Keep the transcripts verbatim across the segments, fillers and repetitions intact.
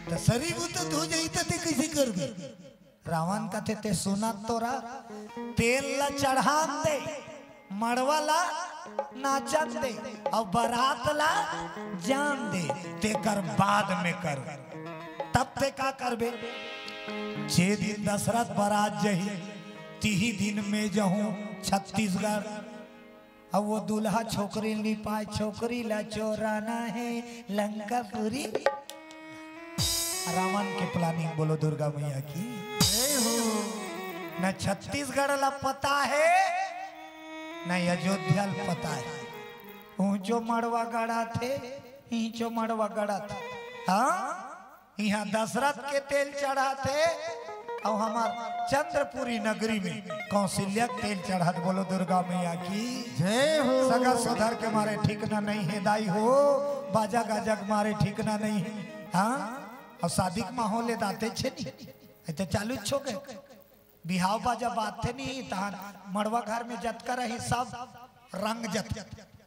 त सरीर उतर हो जाई त ते कइसे करबे? रावण कथे, ते सुनत तो रह, तेल ला चढ़ान दे, मड़वा ला नाचन दे, अउ बरात ला जान दे, तेकर बाद में कर। तब ते का करबे? जे दिन दशरथ बरात जही, तिही दिन में जहूँ छत्तीसगढ़। अब वो दूल्हा छोकरी नहीं पाए, छोकरी ला चोराना है लंकापुरी। रावण के प्लानिंग। बोलो दुर्गा मैया की। जय हो। न छत्तीसगढ़ ला पता है, न अयोध्या ला पता है। ऊंचो मड़वा गड़ा थे, ईंचो मड़वा गड़ा थे। हाँ, यहाँ दशरथ के तेल चढ़ाथे, अउ हमार चंद्रपुरी नगरी में कौशल्या के तेल चढ़ाथे। बोलो दुर्गा मैया की। जय हो। सगा सोदर के मारे ठीक ना नहीं है दाई हो, बाजा गाजा के मारे ठीक ना नहीं है। हाँ, अउ शादी के माहौल ले दाते छे नहीं, ए तो चालू छो गए। बिहाव बाजा बाजथे नहीं, तहान मड़वा घर में जतका रही, सब रंग जथे।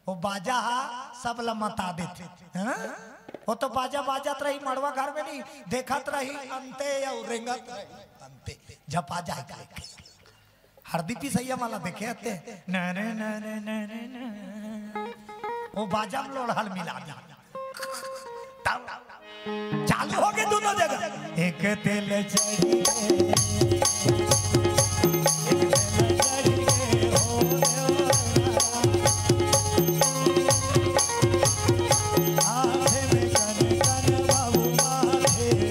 वो बाजा हा सब ला मता देथे। हाँ? वो तो बाजा बाजत रही मड़वा घर में नहीं, देखत रही अंते या रेंगत रही अंते, झपा जाए का। हरदी पिसैया वाला देखे हते, न रे न रे न रे न। वो बाजा में लोढ़ल मिला दी। तब चालू हो गए दोनों जगह। एक तेल चढ़ी के, एक तेल चढ़ी के, हो देवरा। हाथे में कन कन बाबू, माथे में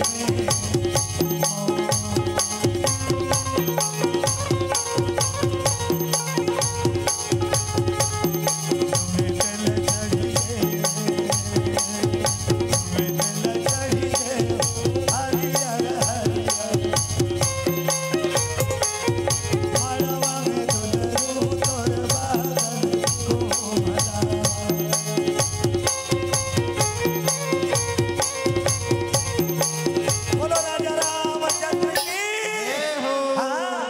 बोलो राजा रामचंद्र की। जय हो। हाँ,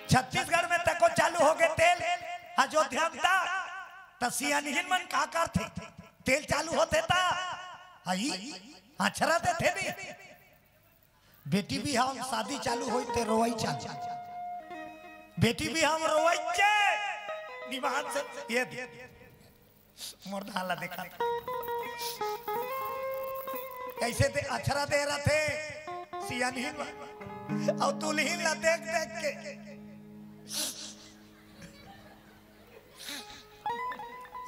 छत्तीसगढ़ में तको चालू हो गए तेल, अयोध्या में ता, त सियानहिन मन का करथे? तेल चालू होथे ता, आई, अछरा देथे नहीं। बेटी बिहाव शादी चालू होई ते रोवई चालू। बेटी बिहाव रोवई चे, निमान से ये दे। मोर धान ला देखा। कैसे दे अछरा दे रथे सियानहिन ला। अउ दुल्हिन ला देख देख के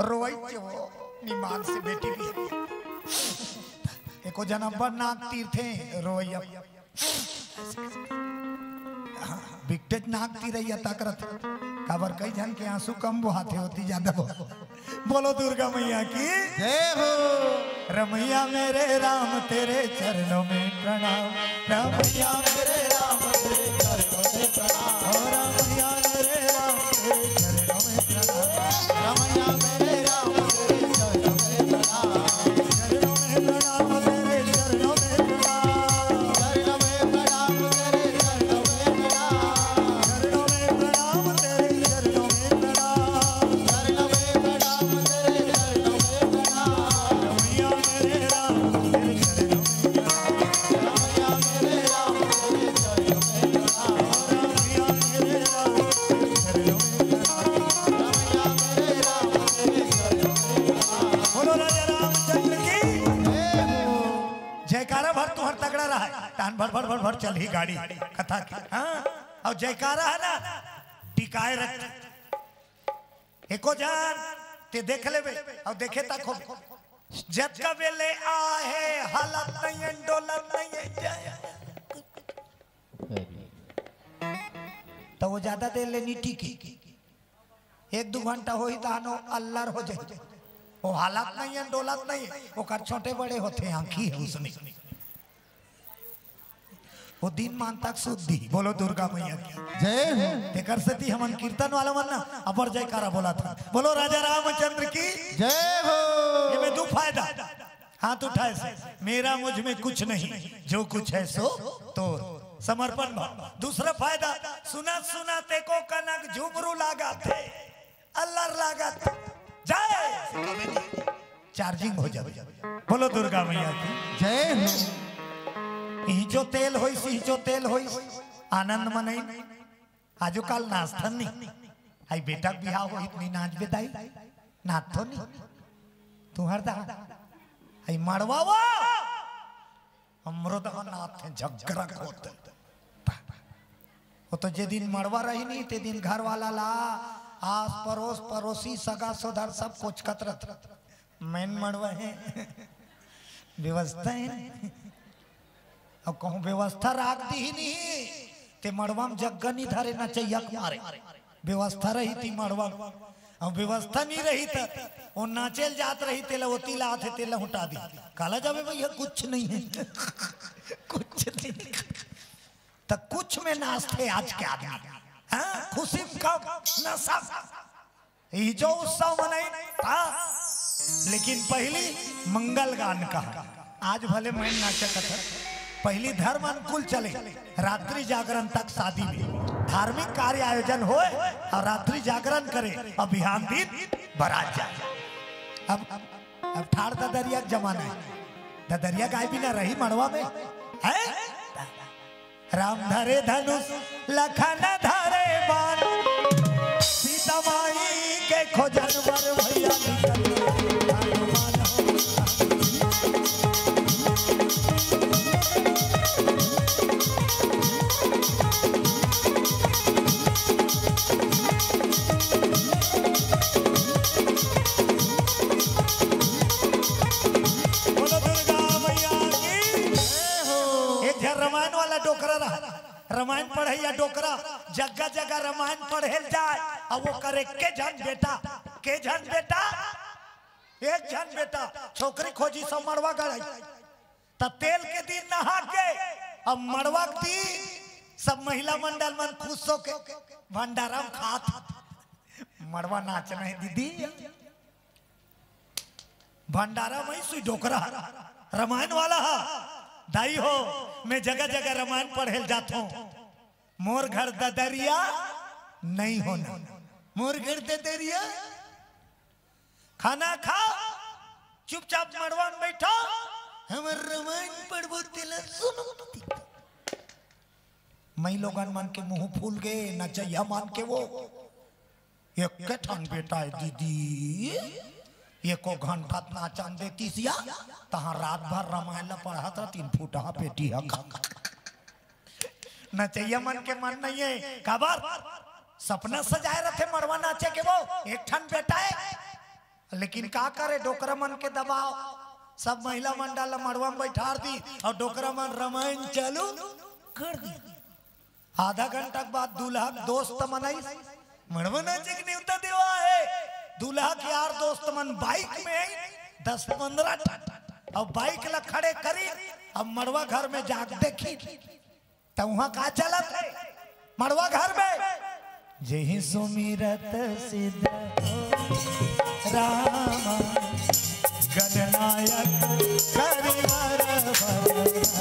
रोवई के वो निमान से बेटी भी। एको जना बड़ नाक तीरथे रोवैया। बिकटेच नाक तीरैया तक रथे। काबर कई झन के आंसू कम बोहाथे होती ज्यादा बोहा। बोलो दुर्गा मैया की। जय हो। रमैया मेरे राम तेरे चरणों में प्रणाम। रमैया मेरे राम तेरे चरणों में प्रणाम। ओ रमैया मेरे राम तेरे चरणों में प्रणाम। रमैया मेरे राम तेरे चरणों में प्रणाम। चरणों में प्रणाम तेरे चरणों में प्रणाम। चरणों में प्रणाम तेरे चरणों में प्रणाम। चरणों में प्रणाम तेरे चरणों में प्रणाम। चरणों में प्रणाम तेरे चरणों में प्रणाम। रमैया मेरे राम तेरे चरणों में प्रणाम। रमैया मेरे राम तेरे चरणों में प्रणाम। रमैया मेरे राम तेरे चरणों में प्रणाम। रमैया मेरे राम तेरे चरणों में प्रणाम। बोलो राजा रामचंद्र की। जय हो। जयकारा भर तुहर तगड़ा रहा, तान भर भर भर भर चल ही गाड़ी कथा की। हाँ, अउ जयकारा है ना, टिकाए रख। एको जान ते देख लेबे, अउ देखे तक हो। जतका बेले आहे, हालत नहीं है, डोलत नहीं है, जय। तो वो ज्यादा देर ले नहीं टिकी। एक दो घंटा होही तहानो अल्लर हो जाए। वो हालत नहीं है, डोलत नहीं है, ओकर छोटे बड़े होथे, आंखी है उसमें। वो दिन मान तक शुद्धि। बोलो दुर्गा मैया की। जय हो। तेकर सेती हमन कीर्तन वाला मन ना अबर जयकारा बोला था। बोलो राजा रामचंद्र की। जय हो। ये में दो फायदा। हाथ उठाए से, मेरा मुझ में कुछ नहीं, जो कुछ है सो तो समर्पण भाव। दूसरा फायदा, सुना सुना ते को कनक झुमरू लागत है, अल्लर लागत, जय, चार्जिंग हो जावे। बोलो दुर्गा मैया की। जय हो। इही जो तेल होइस, इही जो तेल होइस, आनंद मनई। आजो काल नाचथन नी। आई बेटा के बिहाव होही त नी नाचबे दाई, नाचथो नी। तुंहर दहा, आई मड़वा वो, हमरो दहा नाचथे झगरा होत। वो तो जे दिन मड़वा रही नी, ते दिन घर वाला ला, आस परोस, परोसी, सगा सोदर सब कोचकत रहिथे। मैन मड़वा हे, व्यवस्था हे। अब कहूँ व्यवस्था राख दिही नी, ते मड़वा म जग्गा नी धरे नचइया के मारे। व्यवस्था रही ती मड़वा म, अब व्यवस्था नी रही त वो नाचे ल जात रही, तेला ओती लात हे, तेला हुटा दी। काला जाबे भैया, कुछ नहीं है। कुछ नहीं। त कुछ में नाचथे आज के आदमी। हाँ, खुशी में कम, नशा में। ई जो उत्सव मनई था, लेकिन पहली मंगल गान कहा। आज भले मैं नाचत हन, पहली धर्म अनुकूल चले, रात्रि जागरण तक शादी में धार्मिक कार्य आयोजन होए और रात्रि जागरण करे और बिहान दिन बारात जाए। अब, अब ठाड़ ददरिया के जमाना है, ददरिया गाय बिना रही मड़वा में है। राम धरे धनुष लखन धरे बाण, सीता माई के खोजन बर भैया निकल हनुमान हो। बोलो दुर्गा मैया की। एक झन रामायण वाला डोकरा रहा, रामायण पढ़इया डोकरा, जगह जगह रामायण पढ़े ल जाए, अउ ओकर एक्के झन बेटा, के झन बेटा, एक झन बेटा, छोकरी खोजिस अउ मड़वा गढ़ई। त तेल के दिन नहा के, अब मड़वा के दिन सब महिला मंडल मन खुश होके भंडारा म खात। मड़वा नाचना हे दीदी, भंडारा म ही सुई डोकरा, रामायण वाला हा। दाई हो, मैं जगह जगह रामायण पढ़े ल जाथों। मोर घर ददरिया नहीं होना। मोर घर ददरिया, खाना खाओ, चुपचाप मड़वा म बैठो, हमर रामायण पढ़बो तेला सुनो। मई लोगन मन के मुंह फूल गे, नचइया मन के वो। एक्के ठन बेटा हे दीदी, एको घंटा त नाचन देतिस या, तहां रात भर रामायण ला पढ़त रहतिन, फूटहा पेटी ह खा। नचइया मन के मन नइ हे, काबर? सपना सजाए रथे मड़वा नाचे के वो, एक ठन बेटा हे। लेकिन का करे, डोकरा मन के दबाव, सब महिला मंडल ला मड़वा म बइठार दिस अउ डोकरा मन रामायण चालू कर दिस। आधा घंटा के बाद दूल्हा के दोस्त मन आइस, मड़वा नाचे के नेवता देवा हे। दूल्हा के यार दोस्त मन बाइक में आइस, दस पंद्रह ठन, अउ बाइक ला खड़े करिस, अब मड़वा घर में जाके देखिस, त उहां का चलत हे मड़वा घर में? जेहि सुमिरत सिद्ध हो रामा, गणनायक करिवर बरना।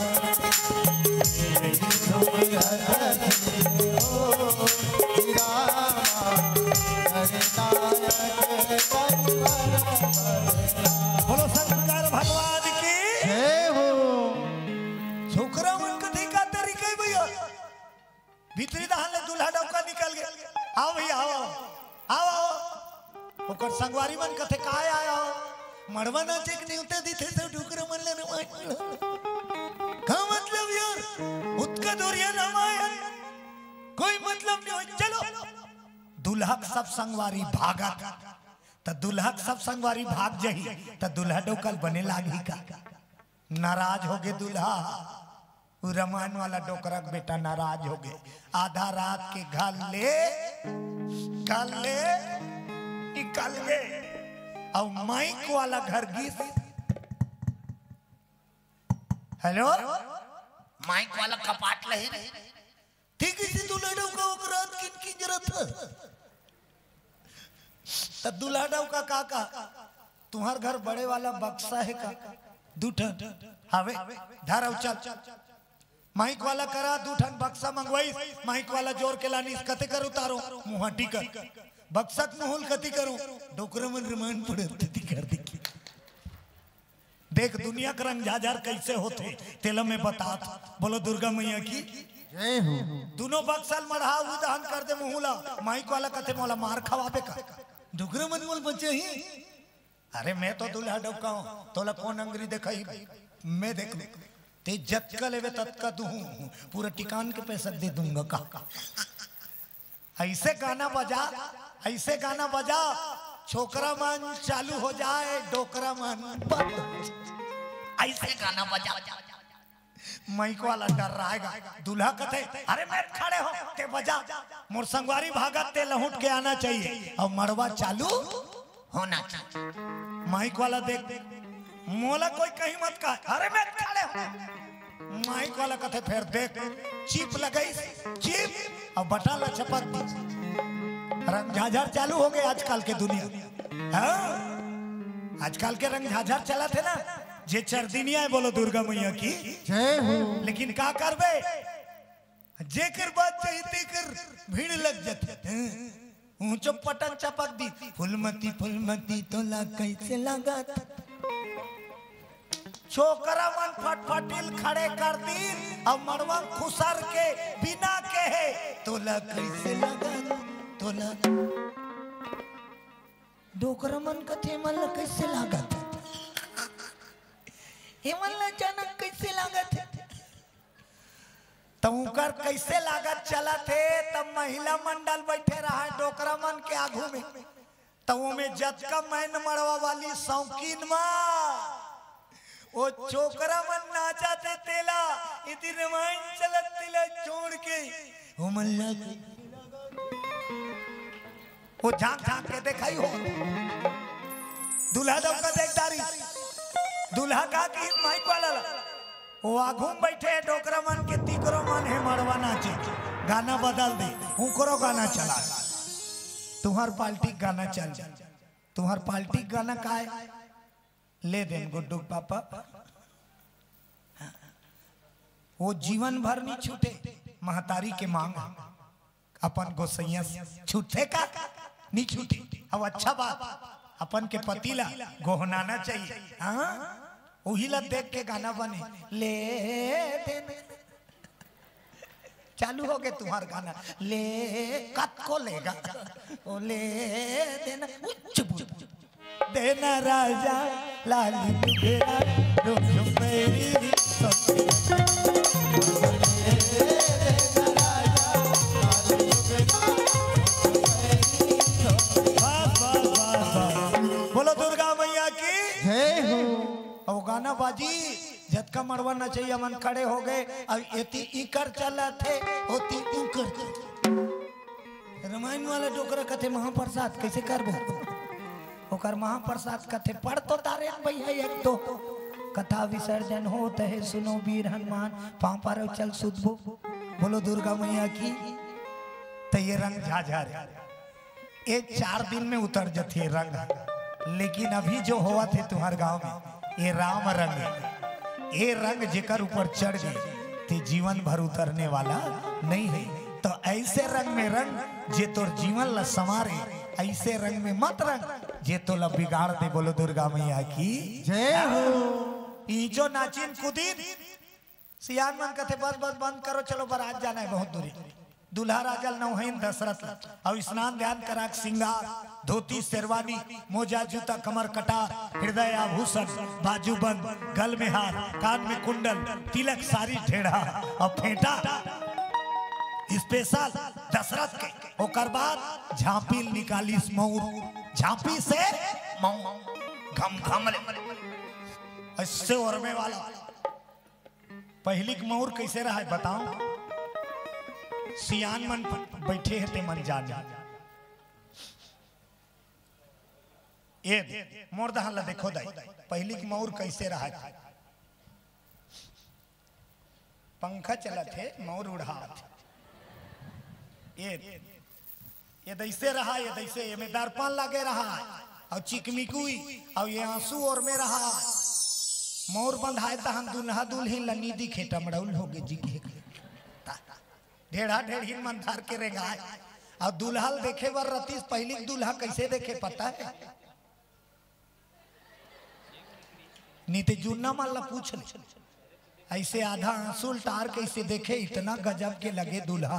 जेहि सुमिरत सिद्ध हो रामा, गणनायक करिवर बरना। बोलो शंकर भगवान की जय हो। छोकरा मन कथे का तरीका हे भैया, भीतरी डहर ले दूल्हा डौका निकल गे। आओ भैया, आओ, आओ, आओ, आओ। ओकर संगवारी मन कथे, "काय आय हो? मड़वा नाचे के नेवता दिथे त डोकरा मन ला रामायण पढ़ा।" का मतलब यार? ओतका दूरिहा रामायण, कोई मतलब नइ होय। चलो, दूल्हा के सब संगवारी भागत, त दूल्हा के सब संगवारी भाग जही, त दूल्हा डौका ल बने लागही का? नाराज होगे दूल्हा। उ रामायण वाला डोकरा के बेटा नाराज होगे। आधा रात के घर ले, घर ले निकल गे। अउ माइक वाला घर गिस। हेलो, माइक वाला कपाट लही रे। ठीक इसी दूल्हा डौका ओकर रात किन किंजरत हे। त दूल्हा डौका का कहा, "तुंहर घर बड़े वाला बक्सा हे का?" "दू ठन हावे।" "धर अउ चल।" माइक वाला करा दू ठन बक्सा मंगवाइस, माइक वाला जोर के लानिस, "कते कर उतारों?" "मुहाटी कर।" "बक्सा के मुहूं ल कती करों?" "डोकरा मन रामायण पढ़त तेती कर।" देखी, देख दुनिया के रंग झाझर कैसे होथे, तेला मैं बतात। बोलो दुर्गा मैया की। जय हो। दुनों बक्सा ल मढ़ा, उ दहन कर दे मुहूं ला। माइक वाला कथे मोला मार खवाबे का? डोकरा मन मोल बचे ही। अरे मैं तो दूल्हा डौका हूं, तोला कौन अंगरी देखाही? मैं देख लूं। ते जतका लेवे ततका दूहूं, पूरा टिकान के पैसा दे दूंगा का? ऐसे गाना बजा, ऐसे गाना बजा, छोकरा मन चालू हो जाए, डोकरा मन बंद हो जाए। ऐसे गाना बजा। माइक वाला डर्राएगा। दूल्हा कथे, अरे मैं खड़े हो, ते बजा। मोर संगवारी भागत ते लहुट के आना चाहिए। अब मड़वा चालू होना चाहिए। माइक वाला देख, मोला कोई कहीं मत कहा, अरे मैं खड़े हो। माइक वाला कथे, फेर देख, चिप लगइस, चिप, अब बटन ला चपक दी। रंग झाझर चालू हो गए आजकल के दुनिया। हाँ? आजकल के रंग झाझर चलत हे ना, जे चरदिनिया हे, बोलो दुर्गा मैया की। जय हो। लेकिन का करबे, जेकर बात चाहिए तेकर भीड़ लग जाथे। ऊंचो पटन चपक दी, फुलमती फुलमती तोला कैसे लागत? छोकरा मन फटफटिल खड़े कर दिन, अब मड़वा खुसर के बिना कहे, तोला कैसे लागत? तोला डोकरा मन कथे, "एमन ला कइसे लागत? एमन ला अचानक कइसे लागत?" त उंकर कइसे लागत चलत हे, तब महिला मंडल बइठे रहा डोकरा मन के आगू में। त ओमे जतका मैन मड़वा वाली शौकीन मा, ओ छोकरा मन नाचत हे तेला, इति रमायन चलत तेला छोड़ के, ओमन ला ओ झांक झांक के देखाई हो। दूल्हा डौका देख डारी। दूल्हा का की माइक वाला ला। ओ आगू में बैठे डोकरा मन के तीकरो मन हे मड़वा नाचे। गाना बदल दे, उकरो गाना चला। तुहर पार्टी गाना चल। तुहर पार्टी गाना का हे? ले देन गुड्डू के पापा। वो जीवन भर नहीं छूटे, महतारी के मांग। अपन गोसैया से छूटे का? नहीं छूटे। अब अच्छा बात, अपन के पति ला गोहनाना चाहिए। हाँ, वही ला देख के गाना बने, ले देना। चालू हो गए तुम्हार गाना, ले कत को लेगा, ओ ले देना, उच्च बुच्च। देना राजा लाली लुगड़ा, रोज मेरी वाह, वाह, वाह, वाह। बोलो दुर्गा मैया की। जय हो। अब गाना बाजी, जतका मड़वा नचैया मन खड़े हो गए। अब एती इकर चलत हे, ओती उकर। रामायण वाला डोकरा कथे महाप्रसाद कैसे करबो? ओकर महाप्रसाद कथे पढ़ तो तारे भैया एक दो। कथा विसर्जन होत हे, सुनो वीर हनुमान, पांव परव चल सुतबो। बोलो दुर्गा मैया की। त ये रंग झाझर हे, ये चार दिन में उतर जथे रंग। लेकिन अभी जो होवत हे तुहर गांव में, ये राम रंग हे। ये रंग जेकर ऊपर चढ़ गए, ते जीवन भर उतरने वाला नहीं है। तो ऐसे रंग में रंग, जे तोर जीवन ला संवारे, ऐसे रंग में मत रंग, जे तोला बिगाड़ दे। बोलो दुर्गा मैया की। जय हो। ई जो नाचिन कुदिन, सियान मन कथे, "बस, बस, बंद करो, चलो, बारात जाना है बहुत दूरी।" दूल्हा राजा ल नौहइन दशरथ ल, अउ स्नान ध्यान करा के सिंगार, धोती, शेरवानी, मोजा, जूता, कमर कटार, हृदय आभूषण, बाजूबंद, गल में हार, कान में कुंडल, तिलक, सारी ढेढ़ा अउ फेंटा special दशरथ के। ओकर बाद झांपी ल निकालिस मऊर, झांपी से मऊर, घम घम ले, ऐसे ओरमे वाला। पहिली के मऊर कैसे रहा है बताओ? सियान मन बैठे हे ते मन जाने। ए मोर दहन ला देखो दाई, पहिली के मऊर कैसे रहा है? पंखा चलत हे, मऊर उड़ावत हे। ए ये दैसे रहा, ये दैसे, एमे दर्पण लगे रहा, अउ चिकमिकुई, अउ ये आंसू ओर में रहा। मऊर बंधाए तहन दुल्हा दुल्हिन ल नी दिखे, टमड़ौल हो गे जी के। ढेढ़ा ढेढ़िन मन धर के रेंगाए, अउ दुल्हा ल देखे बर रतिस, पहिली के दुल्हा कैसे देखे पता है? नहीं ते जुन्ना मन ला पूछ ले। ऐसे आधा आंसू ल टार के ऐसे देखे, इतना गजब के लगे दूल्हा।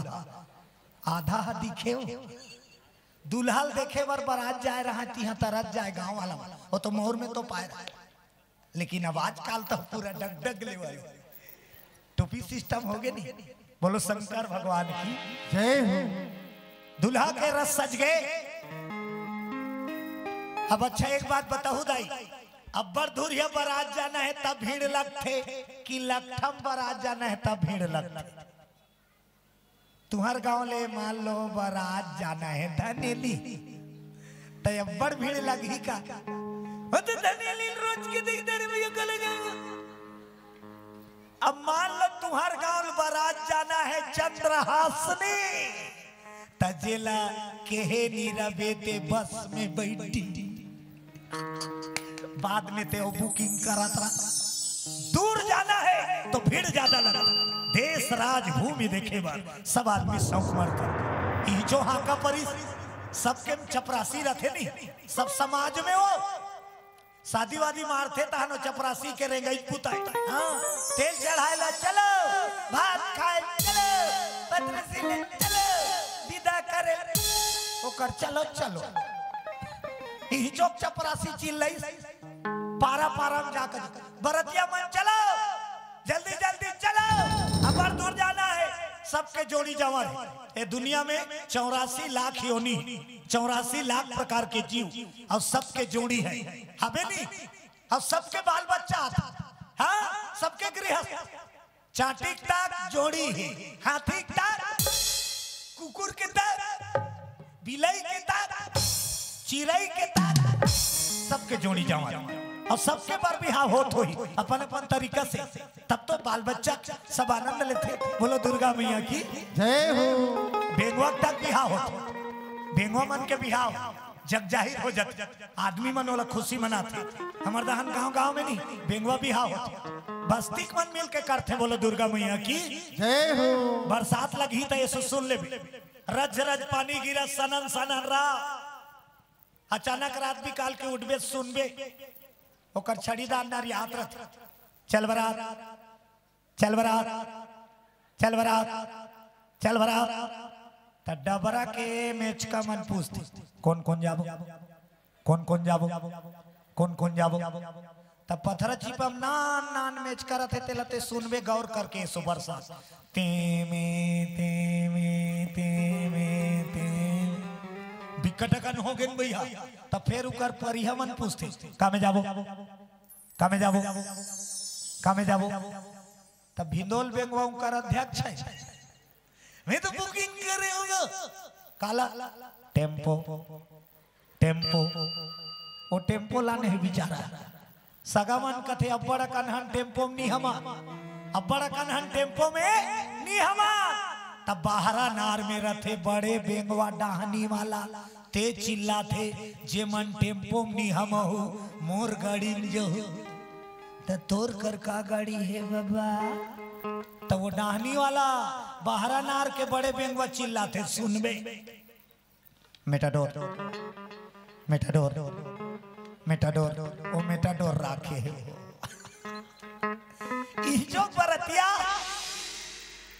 आधा हा दिखे हो। दूल्हा ल देखे बर बरात जाए रहा, तिहा तरस जाए गांव वाला मन। वो तो मोर में तो पाए रहा। लेकिन अब आजकल तो पूरा डग डग ले वाले टोपी सिस्टम हो गए नहीं। बोलो शंकर भगवान की। जय हो। दूल्हा के रस सज गए। अब अच्छा, एक बात बताहू दाई, अब्बड़ दूर या बरात जाना है तब भीड़ लगथे कि लकठम बरात जाना है तब भीड़ लगथे? तुहर गांव ले मान लो बरात जाना है धनेली, त अब्बड़ भीड़ लगही का? वो तो धनेली रोज के देख दे रे भैया, कल जाएगा। अब मान लो तुहर गांव ले बरात जाना है चंद्रहासनी, त जेला केहे नी रबे ते बस में बैठी। बाद में ते वो बुकिंग करत रहा। दूर जाना है तो भीड़ ज्यादा लगता। देश राज भूमि देखे बर सब आदमी शौक मरता। ई जो हाका परिस सबके चपरासी रहते नहीं, सब समाज में हो। शादी वादी मारथे तहनो चपरासी के रेंगई पुताई। हाँ, तेल चढ़ाए ला चलो, भात खाए चलो, पतरसी ले चलो, विदा करे ओकर चलो चलो। इही चोक चपरासी चिल्लई, पारा पारा में जाकर, बरतिया मन चलो, जल्दी जल्दी चलो, अब्बड़ दूर जाना है। सबके जोड़ी जावर है। ए दुनिया में चौरासी लाख योनि, चौरासी लाख प्रकार के जीव, और सबके जोड़ी है। हबे नहीं, और सबके बाल बच्चा था। हाँ, सबके गृहस्थ। चाटिक तक जोड़ी है, हाथी तक, कुकुर के तक, बिलाई के तक, चिरई के तक, सबके जोड़ी जावर। और सबके बर बिहाव होत होही अपन अपन तरीका से। तब तो बाल बच्चा सब आनंद लेथे। बोलो दुर्गा मैया की। जय हो। बेंगवा तक बिहाव होत, बेंगवा मन के बिहाव जग जाहिर हो जाथे, आदमी मन ओला खुशी मनाथे। हमर दहन गांव गांव में नहीं, बेंगवा बिहाव होथे, बस्तिक मन मिल के करथे। बोलो दुर्गा मैया की। जय हो। बरसात लगही त एसो सुन लेबे, रज रज पानी गिरा सनन सनन रा। अचानक रात बिकाल के उठबे सुनबे, ओकर छड़ीदार नरियात रथे। चल बरात, चल बरात, चल बरात, चल बरात। त डबरा के मेचका मन पूछथे, "कोन कोन जाबो? कोन कोन जाबो? कोन कोन जाबो?" त पथरा चिपम नान नान मेचका रथे, तेला ते सुनबे गौर करके, एसो बरसात। तेमे, तेमे, तेमे, तेमे। बिकट अकन हो गेन भैया। त फेर उकर परिहा मन पूछथे, "का में जाबो? का में जाबो? का में जाबो?" तब भिंदोल बेंगवा उनकर अध्यक्ष है। मैं तो बुकिंग करे होगा। काला टेम्पो, टेम्पो, वो टेम्पो लाने है बेचारा। सगा मन कथे, "अब्बड़ अकन हन टेम्पो में नी हमा, अब्बड़ अकन हन टेम्पो में नी हमा।" तब बाहरा नार में रथे बड़े बेंगवा डाहनी वाला, ते चिल्लाथे, "जे मन टेम्पो में नी हमहू, मोर गाड़ी में जहू।" त तोर कर का गाड़ी हे बाबा? त वो डाहनी वाला बहरा नार के बड़े बेंगवा चिल्लाथे, सुनबे। मेटाडोर, मेटाडोर, मेटाडोर, वो मेटाडोर राखे हे। इही जो बरतिया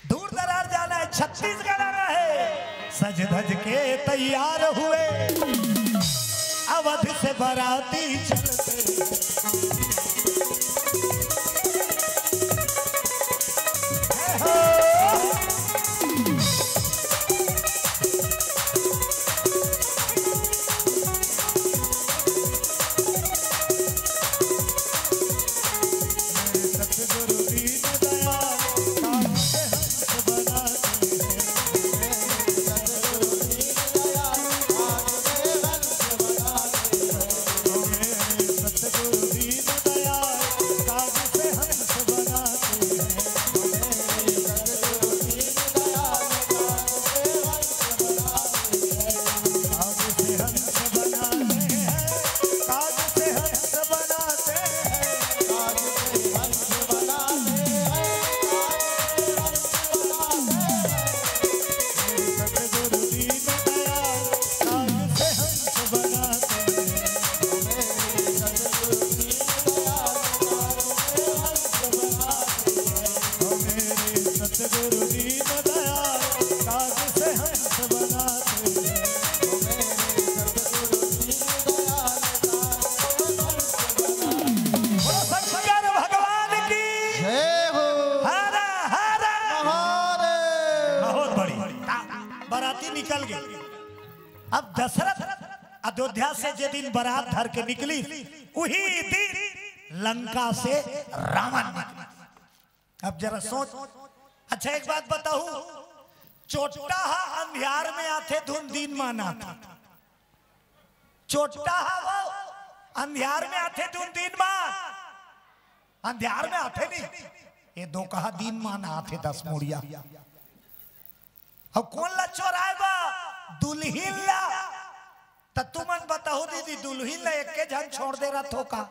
दूर दरार जाना है, छत्तीसगढ़ आना है। सज धज के तैयार हुए, अवध से बाराती चलते। जय हो। गुरु दीन दयाल काज से हंस बनाते हैं। ओ मेरे सतगुरु दीन दयाल काज से हंस बनाते हैं। बोलो शंकर भगवान की जय हो। हरा हरा महादेव। बहुत बढ़िया। बराती निकल गई। अब दशरथ अयोध्या से जे दिन बरात धर के निकली, उही दिन लंका से रावण निकली। अब जरा सोच, अच्छा एक बात बताहू, चोट्टा हा अंधियार में आथे धुन दिन मान आथे। चोट्टा हा वो अंधियार में आथे धुन दिन मान, अंधियार में आथे नहीं, ये दोकहा दिन मान आथे दस मुड़िया। अउ कोन ला चोराए बा? दुल्हिन ला। त तुमन बताहू दीदी, दुल्हिन ला एके झन छोड़ दे रथो का?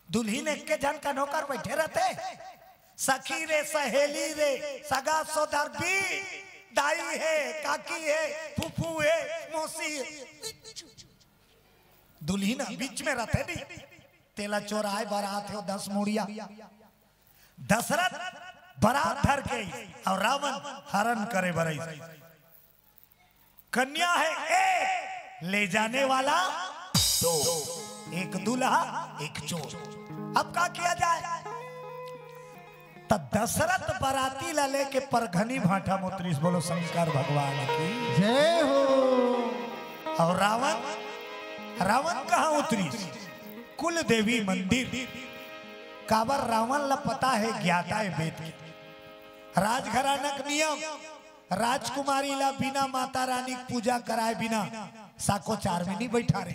दुल्हिन एके झन कन्हो कर बैठे रथे? सखी रे, सहेली रे, सगा सोदर भी, दाई हे, काकी हे, फूफू हे, मौसी हे, दुल्हिन बीच में रथे नहीं। तेला चोराए बरात हे दस मुड़िया। दशरथ बरात धर के अउ रावण हरण करे बर आइस। कन्या हे एक, ले जाने वाला दो, एक दूल्हा एक चोर। अब का किया जाए? त दशरथ बराती ला लेके परघनी भाटा म उतरिस। बोलो शंकर भगवान की जय हो। अउ रावण, रावण कहाँ उतरिस? कुल देवी मंदिर। काबर रावण ला पता हे, ज्ञाता हे वेद के। राजघराना के नियम, राजकुमारी ला बिना माता रानी के पूजा कराए बिना साकोचार में नहीं बैठारे।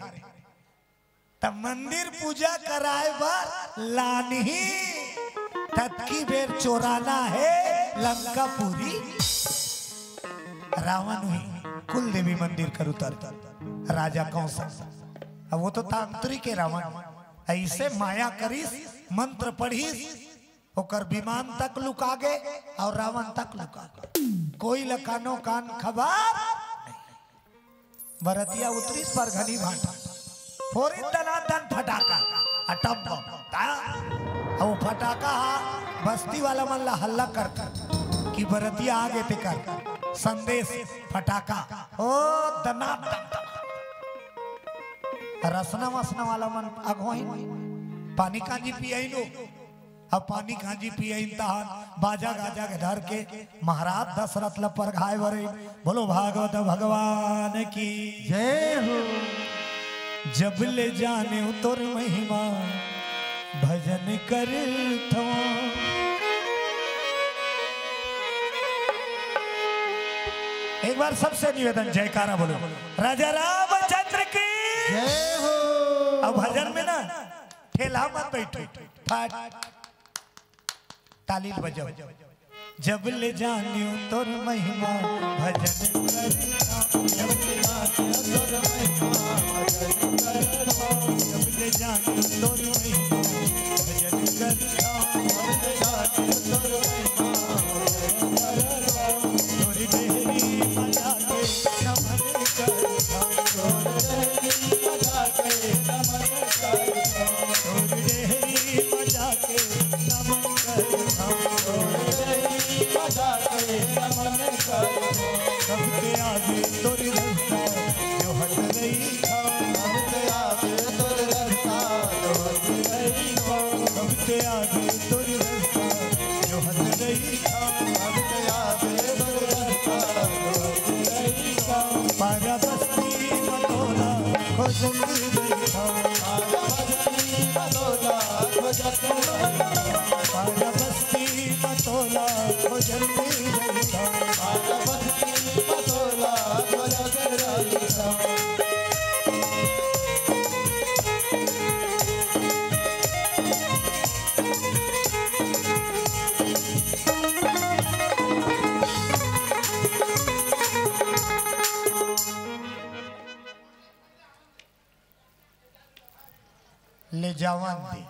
त मंदिर पूजा कराए बर लानही, ततकी बेर चोराना हे लंकापुरी। रावण हुई कुल देवी मंदिर कर उतर, राजा कौशल। अब वो तो तांत्रिक हे रावण, ऐसे माया करिस, मंत्र पढ़िस, ओकर विमान तक लुका गे अउ रावण तक लुका गे। कोई ल कानो कान खबर नहीं। बरतिया उतरिस परघनी भाटा, फोरिस दनादन फटाका, अटम बम, ता। अउ फटाका हा बस्ती वाला मन ला हल्ला करथे कि बरतिया आगे तेकर संदेश फटाका, ओ दनादन। रसना वसना वाला मन अगोही पानी कांजी पियाई लो। अब पानी कांजी पियइन तहान बाजा गाजा के धर के महाराज दशरथ ल परघाय बरे। बोलो भागवत भगवान की जय हो। जब ले जाने तोर महिमा भजन करथो। एक बार सबसे निवेदन, जयकारा बोलो राजा रामचंद्र की जय हो। अब भजन में ना ठेला मत बैठो, फट ताली बजाओ। जब ले जानियो तोर महिमा भजन करता, जब ले जानियो तोर महिमा भजन करता, जब ले जानियो तोर महिमा भजन करता, जब ले जानियो तोर महिमा भजन करता, तोरी डेहरी मजा के नमन करता, तोरी डेहरी मजा के नमन करता, तोरी डेहरी मजा के नमन करता। सबके आगे तोर रस्ता जो हट रही था। सबके आगे तोर रस्ता जो हट रही था। सबके आगे तोर रस्ता जो हट रही था। सबके आगे तोर रस्ता जो हट रही था। पारा बस्ती मतोला खोजत रही था। पारा बस्ती मतोला खोजत रही था। पारा बस्ती मतोला खोजत रही था। पारा बस्ती मतोला खोजत रही था। ले जावन दे।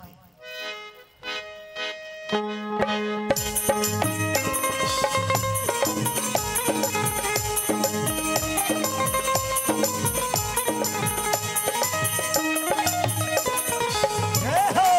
जय हो।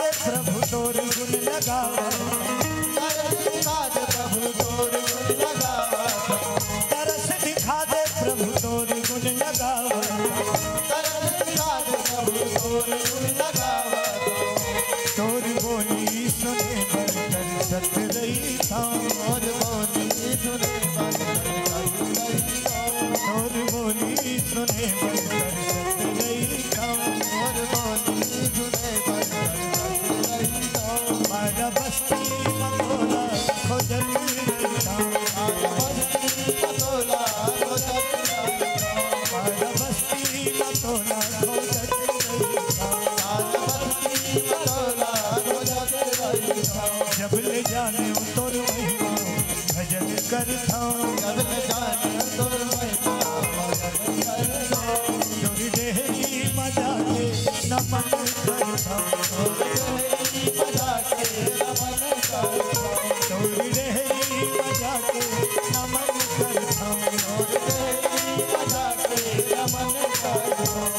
प्रभु तोर गुण लगावा। तरस दिखा दे प्रभु तोर गुण लगावा। तरस दिखा दे प्रभु तोर गुण लगावा। तरस दिखा दे प्रभु तोर गुण लगावा। तोर बोली सुने बर तरसत रहिथंव। तोर बोली सुने बर तरसत रहिथंव। तोर बोली सुने बर तरसत रहिथंव। तोर बोली सुने बर तरसत रहिथंव। मारा बस्ती म तोला खोजत रहिथंव। मारा बस्ती म तोला खोजत रहिथंव। मारा बस्ती म तोला खोजत रहिथंव। मारा बस्ती म तोला खोजत रहिथंव। जब ले जानेंव तोर महिमा भजन करथंव। जब ले जानेंव तोर महिमा भजन करथंव। तोर डेहरी म जाके नमन करथंव। तोर डेहरी म जाके नमन करथंव। तोर डेहरी म जाके नमन करथंव। तोर डेहरी म जाके नमन करथंव।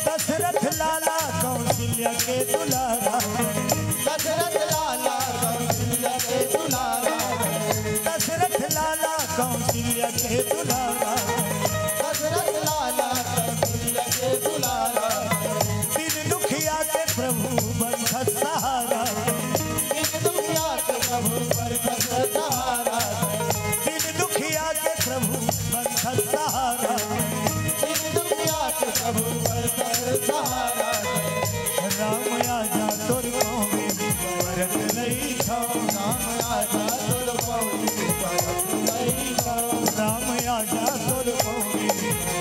दशरथ लाला कौशल्या के दुलारा। दशरथ लाला कौशल्या के दुलारा। दशरथ लाला कौशल्या के दुलारा। दशरथ लाला कौशल्या के दुलारा। दीन दुखिया के प्रभु बनथस सहारा। दीन दुखिया के प्रभु बनथस सहारा। दीन दुखिया के प्रभु बनथस सहारा। दीन दुखिया के प्रभु बनथस सहारा। राम आजा तोर पाँव में परत रहिथंव। राम आजा तोर पाँव में परत रहिथंव। राम आजा तोर पाँव में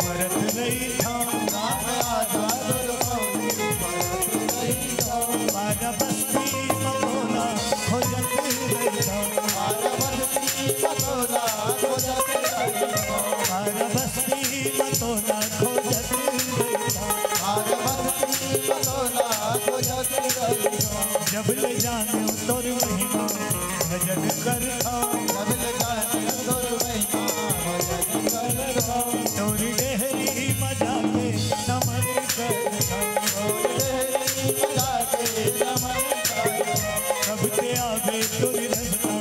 परत रहिथंव। राम आजा तोर पाँव में परत रहिथंव। मारा बस्ती म तोला खोजत रहिथंव। मारा बस्ती म तोला खोजत रहिथंव। मारा बस्ती म तोला खोजत रहिथंव। मारा बस्ती म तोला खोजत रहिथंव। जब ले जानेंव तोर महिमा भजन करथंव। जब ले जानेंव तोर महिमा भजन करथंव। तोर डेहरी म जाके नमन करथंव। तोर डेहरी म जाके नमन करथंव। कब ते आबे तोर रस्ता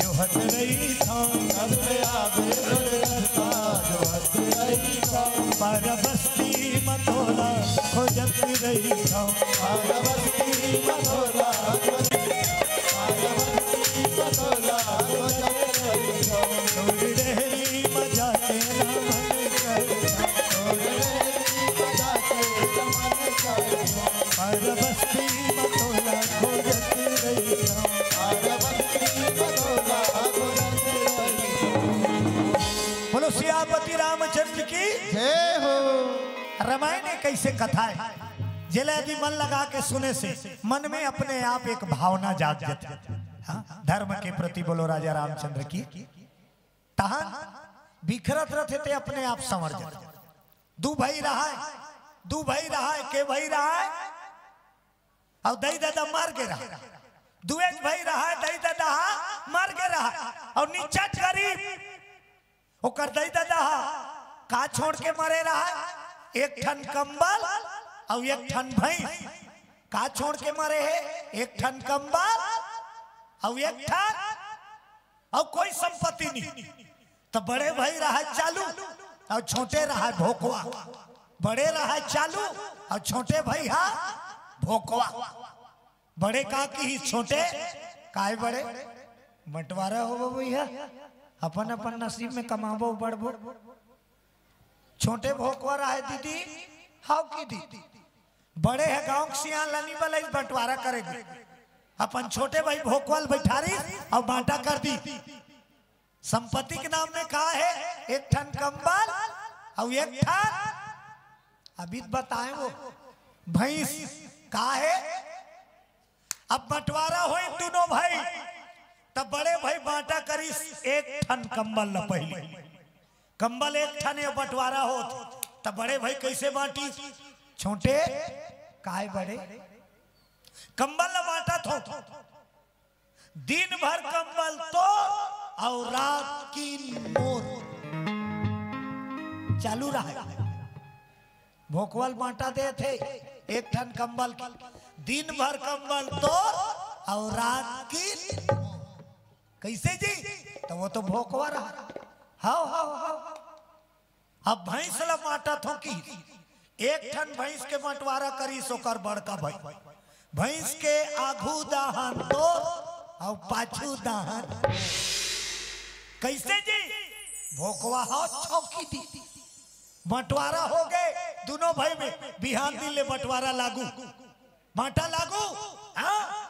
जोहत रहिथंव। कब ते आबे तोर रस्ता जोहत रहिथंव। मारा बस्ती म तोला खोजत रहिथंव। मारा बस्ती म तोला खोजत, मारा बस्ती म तोला खोजत रहिथंव। तोर डेहरी म जाके नमन करथंव। तोर डेहरी म जाके नमन करथंव। मारा बस्ती म तोला खोजत रहिथंव। मारा बस्ती म तोला खोजत रहिथंव। बोलो सियापति रामचंद्र की जय हो। रामायण एक ऐसे कथा हे, जेला यदि मन लगा के सुने से मन में अपने आप एक भावना जाग जाथे। हाँ, धर्म के प्रति बोलो राजा रामचंद्र की। तहन बिखरत रथे ते अपने आप संवर जाथे। दू भाई रहय, दू भाई रहय, के भाई रहय? अउ दई ददा मर गे रहय। दुएच भाई रहय, दई ददा ह मर गे रहय। अउ निचट गरीब ओकर दई ददा ह का छोड़ के मरे रहय? एक ठन कंबल अउ एक ठन भैंस। का छोड़ के मरे हे? एक ठन कंबल अउ एक ठन, अउ कोई संपत्ति नहीं। त बड़े भाई रहय चालू अउ छोटे रहय भोकवा। बड़े रहय चालू अउ छोटे भाई ह भोकवा। बड़े का किहिस छोटे, "काय बड़े, बंटवारा होबो भैया, अपन अपन नसीब में कमाबो बड़बो।" छोटे भोकवा रहय दीदी, "हव किहिस।" बड़े ह गांव के सियान ल नी बलाइस बंटवारा करे के, अपन छोटे भाई भोकवा ल बइठारिस अउ बांटा कर दिस। संपत्ति के नाम में का हे? एक ठन कंबल अउ एक ठन, अभी त बताएंव वो, भैंस का हे? अब बंटवारा होई दुनों भाई, तब बड़े भाई बांटा करिस एक ठन कंबल ल। पहली कंबल एक ठन या बंटवारा होत, तब बड़े भाई कैसे बांटिस? छोटे, काय बड़े, कंबल ल बांटत हो, दिन भर कंबल तोर अउ रात कीन मोर। चालू रहा, भोकवा ल बांटा देथे एक ठन कंबल के, दिन भर कंबल तोर अउ रात कीन मोर। कैसे जी? तो वो तो भोकवा रहा। हाव, हाव, हाव। अब भैंस ल बांटत हो कि एक ठन भैंस के बंटवारा करिस ओकर बड़का भाई। भैंस के आघू दाहन तोर अउ पाछू दाहन। कैसे जी? भोकवा ह छौंकी दी। बंटवारा हो गए दुनों भाई में, बिहान दिन ले बंटवारा लागू, बांटा लागू। हाँ,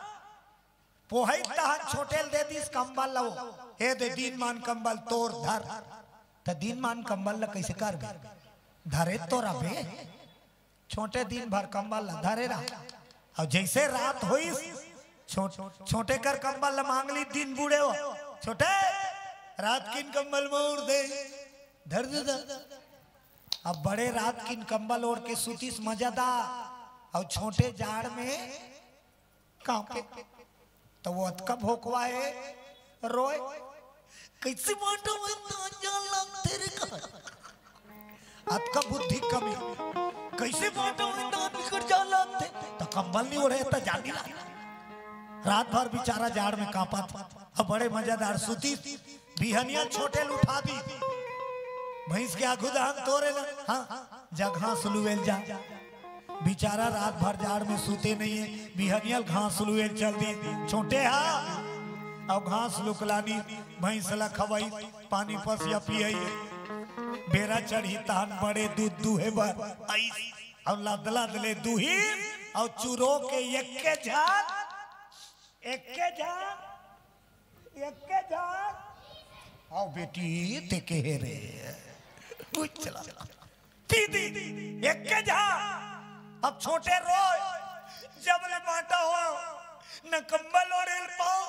पोहई तहन छोटे ल दे दिस कंबल ल, वो, "ए दे, दिनमान कंबल तोर धर।" त दिनमान कंबल ल कइसे करबे? धरे तो रबे, छोटे दिन भर कंबल ल धरे रह। अउ जइसे रात होइस, छोट-, छोटे कर कंबल ल मांग ली, दिन बूड़े हो, "छोटे, रात किन कंबल मोर दे, धर दे दा।" अब बड़े रात किन कंबल ओढ़ के सुतिस मजादार, अउ छोटे जाड़ में कांपे। त वो अतका भोकवा हे, रोय, "कइसे बांटव दान जान लागथे रे का?" अतका बुद्धि कमी, "कइसे बांटव दान बिकट जान लागथे?" त कंबल नहीं ओढ़े, त जान नहीं लागे। रात भर बेचारा जाड़ में कांपत, अब बड़े मजादार सुतिस। बिहनिया छोटे ल उठा दी, भैंस के आघू दाहन तोरे ल, हाँ, जा घास लुएल जा। बेचारा रात भर जाड़ में सूते नहीं हे, बिहनिया ल घास लुएल चल दी। छोटे हा, अउ घास लुकलानी, भैंस ल खवई, पानी पसिया पियई। बेरा चढ़ी तहन बड़े दूध दूहे बर अइस, अउ लद लद ले दूही, अउ चुरो के एक्के झान, एक्के झान, एक्के झान। आओ बेटी, ते कहे रे, उठ चला। दीदी, एक्के झान। अब छोटे रोय, "जब ले बांटा हो, न कंबल ओढ़ेल पाओ,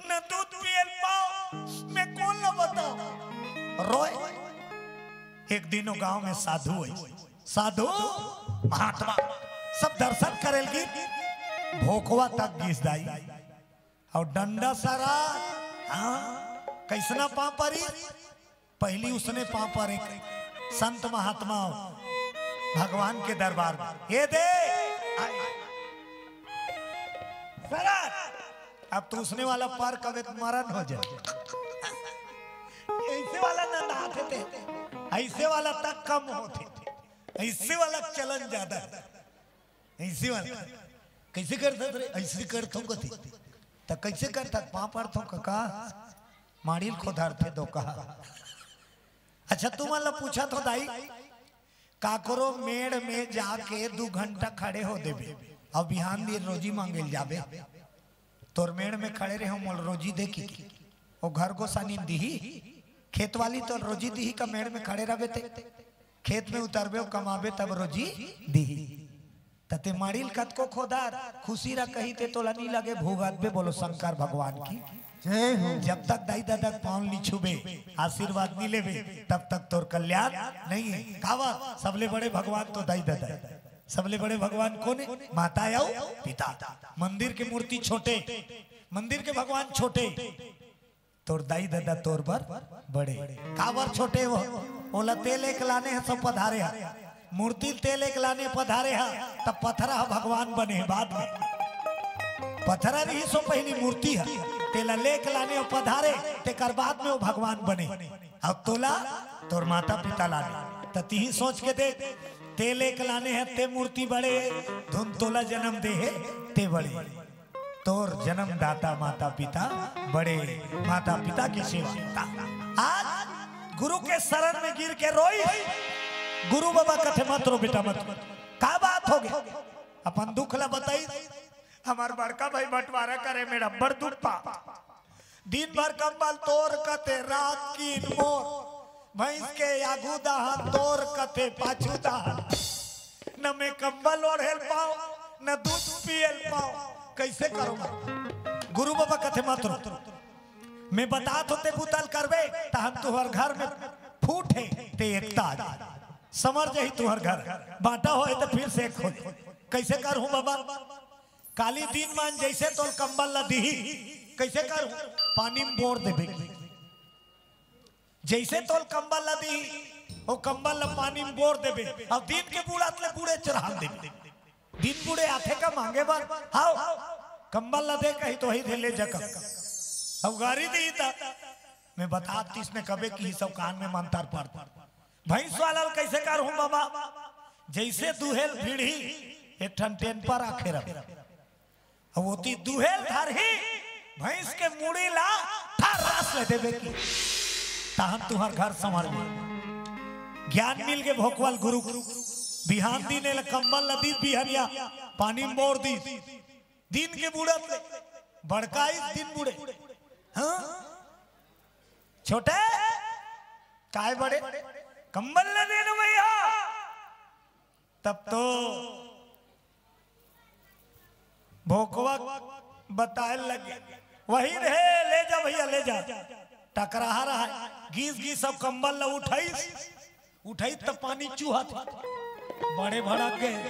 न दूध पियल पाओ, मैं कोन ल बताओ?" रोय। एक दिन वो गांव में साधु होइस, साधु महात्मा, सब दर्शन करेल गिस, भोकवा तक गिस दाई। अउ डंडा सरा, हाँ, कइसना पांव परी? पहली उसने पांव परे संत महात्मा भगवान के दरबार में, "ए दे, आय, सरा।" अब तो उसने वाला पार कबे त मरण हो जाए। ऐसे वाला ना नहाथे ते, ऐसे वाला तक कम होथे, ऐसे वाला चलन ज्यादा हे। ऐसे वाला कइसे करथस रे? ऐसे करथों कथे। त कइसे करथस? पांव परथों कका, माड़ील खोधारथे दो कहा। अच्छा, तुमन ल पूछत हो दाई, काकरो मेड़ में जाके दू घंटा खड़े हो देबे, अउ बिहान दिन रोजी मांगे ल जाबे, "तोर मेड़ में खड़े रहे हो, मोल रोजी दे" कि, ओ घर गोसानी दिही, खेत वाली तोर रोजी दिही का मेड़ में खड़े रहबे ते? खेत में उतरबे, कमाबे तब रोजी दिही। त ते माड़ील कतको खोदर, खुशी रह कही ते तोला नी लगे भूगत बे। बोलो शंकर भगवान की जय हो। जब तक दाई ददा के पाँव नी छूबे, आशीर्वाद नी लेबे, तब तक तोर कल्याण नहीं है। काबर? सबले बड़े भगवान तो दाई ददा है। सबले बड़े भगवान कोन है? माता अउ पिता। मंदिर के मूर्ति छोटे, मंदिर के भगवान छोटे, तोर दाई ददा तोर बर बड़े। काबर छोटे वो? ओला ते लेके लाने ह, सब पधारे ह। मूर्ति ल ते लेके लाने पधारे ह, तब पथरा ह भगवान बने हे बाद में। पथरा रही सो पहिली मूर्ति ह, तेला लेके लाने अउ पधारे, तेकर बाद में वो भगवान बने। अउ तोला तोर माता पिता लाने, त तिही सोच के देख, ते लेके लाने ह, ते मूर्ति बड़े, धुन तोला जन्म दे हे, ते बड़े। तोर जन्मदाता माता पिता बड़े, माता पिता की सेवा। आज गुरु के शरण में गिर के रोई, गुरु बाबा कथे, "मत रो बेटा, मत रो।" का बात हो गई? अपन दुख ला बताई। "हमार बड़का भाई बंटवारा करे में अब्बड़ दुख पा, दिन भर कंबल तोर कथे, रात कीन मोर, भैंस के आगू दाहन तोर कथे, पाछू दाहन, न मैं कंबल ओढ़ेल पाओ, न दूध पियल पाओ।" कइसे करो? गुरु बाबा कथे, "मत रो, मैं बतात हों ते बुता ल करबे, त हम तुहर घर में फूट हे, ते एकता आ जाही, समर जाही तुहर घर, बांटा होय त फिर से एक हो जाही।" कइसे करहूं बाबा? काली दीन मान जइसे तोल कंबल ला दिही, कइसे करहूं? पानी में बोर देबे। जइसे तोल कंबल ला दिही, ओ कंबल ला पानी में बोर देबे, अउ दिन के बुड़त ले बुड़े चढ़ा देबे। दिन बुड़े आथे का मांगे बर? हाव, कंबल ला दे कही त ओही दे ले जकम। अउ गारी दिही त मैं बतात तिस ने कबे किही सब कान में मंतर पड़। भैंस वाला ल कइसे करहूं बाबा? जइसे दुहेल भिड़ही, एक ठन टेन पर आखे रहे। अउ ओती दुहेल धरही, भैंस के मुड़ी ला थर्रास ले देबे कि तहन तुहर घर संवर गे। ज्ञान मिल गे भोकवा ल गुरु। बिहान दिन एला कंबल ल दीस बिहनिया, पानी में बोर दीस। दिन के बुड़त ले बड़का आइस दिन बुड़े। हां? छोटे, काय बड़े? कंबल ल दे न भैया। तब तो भोकवा बताए लगे, "वही रे, ले जा भैया, ले जा।" टकराहा रहा, गीस गीस सब कंबल ल उठाइस, उठाइस त पानी चूहत हे। बड़े भड़क गे,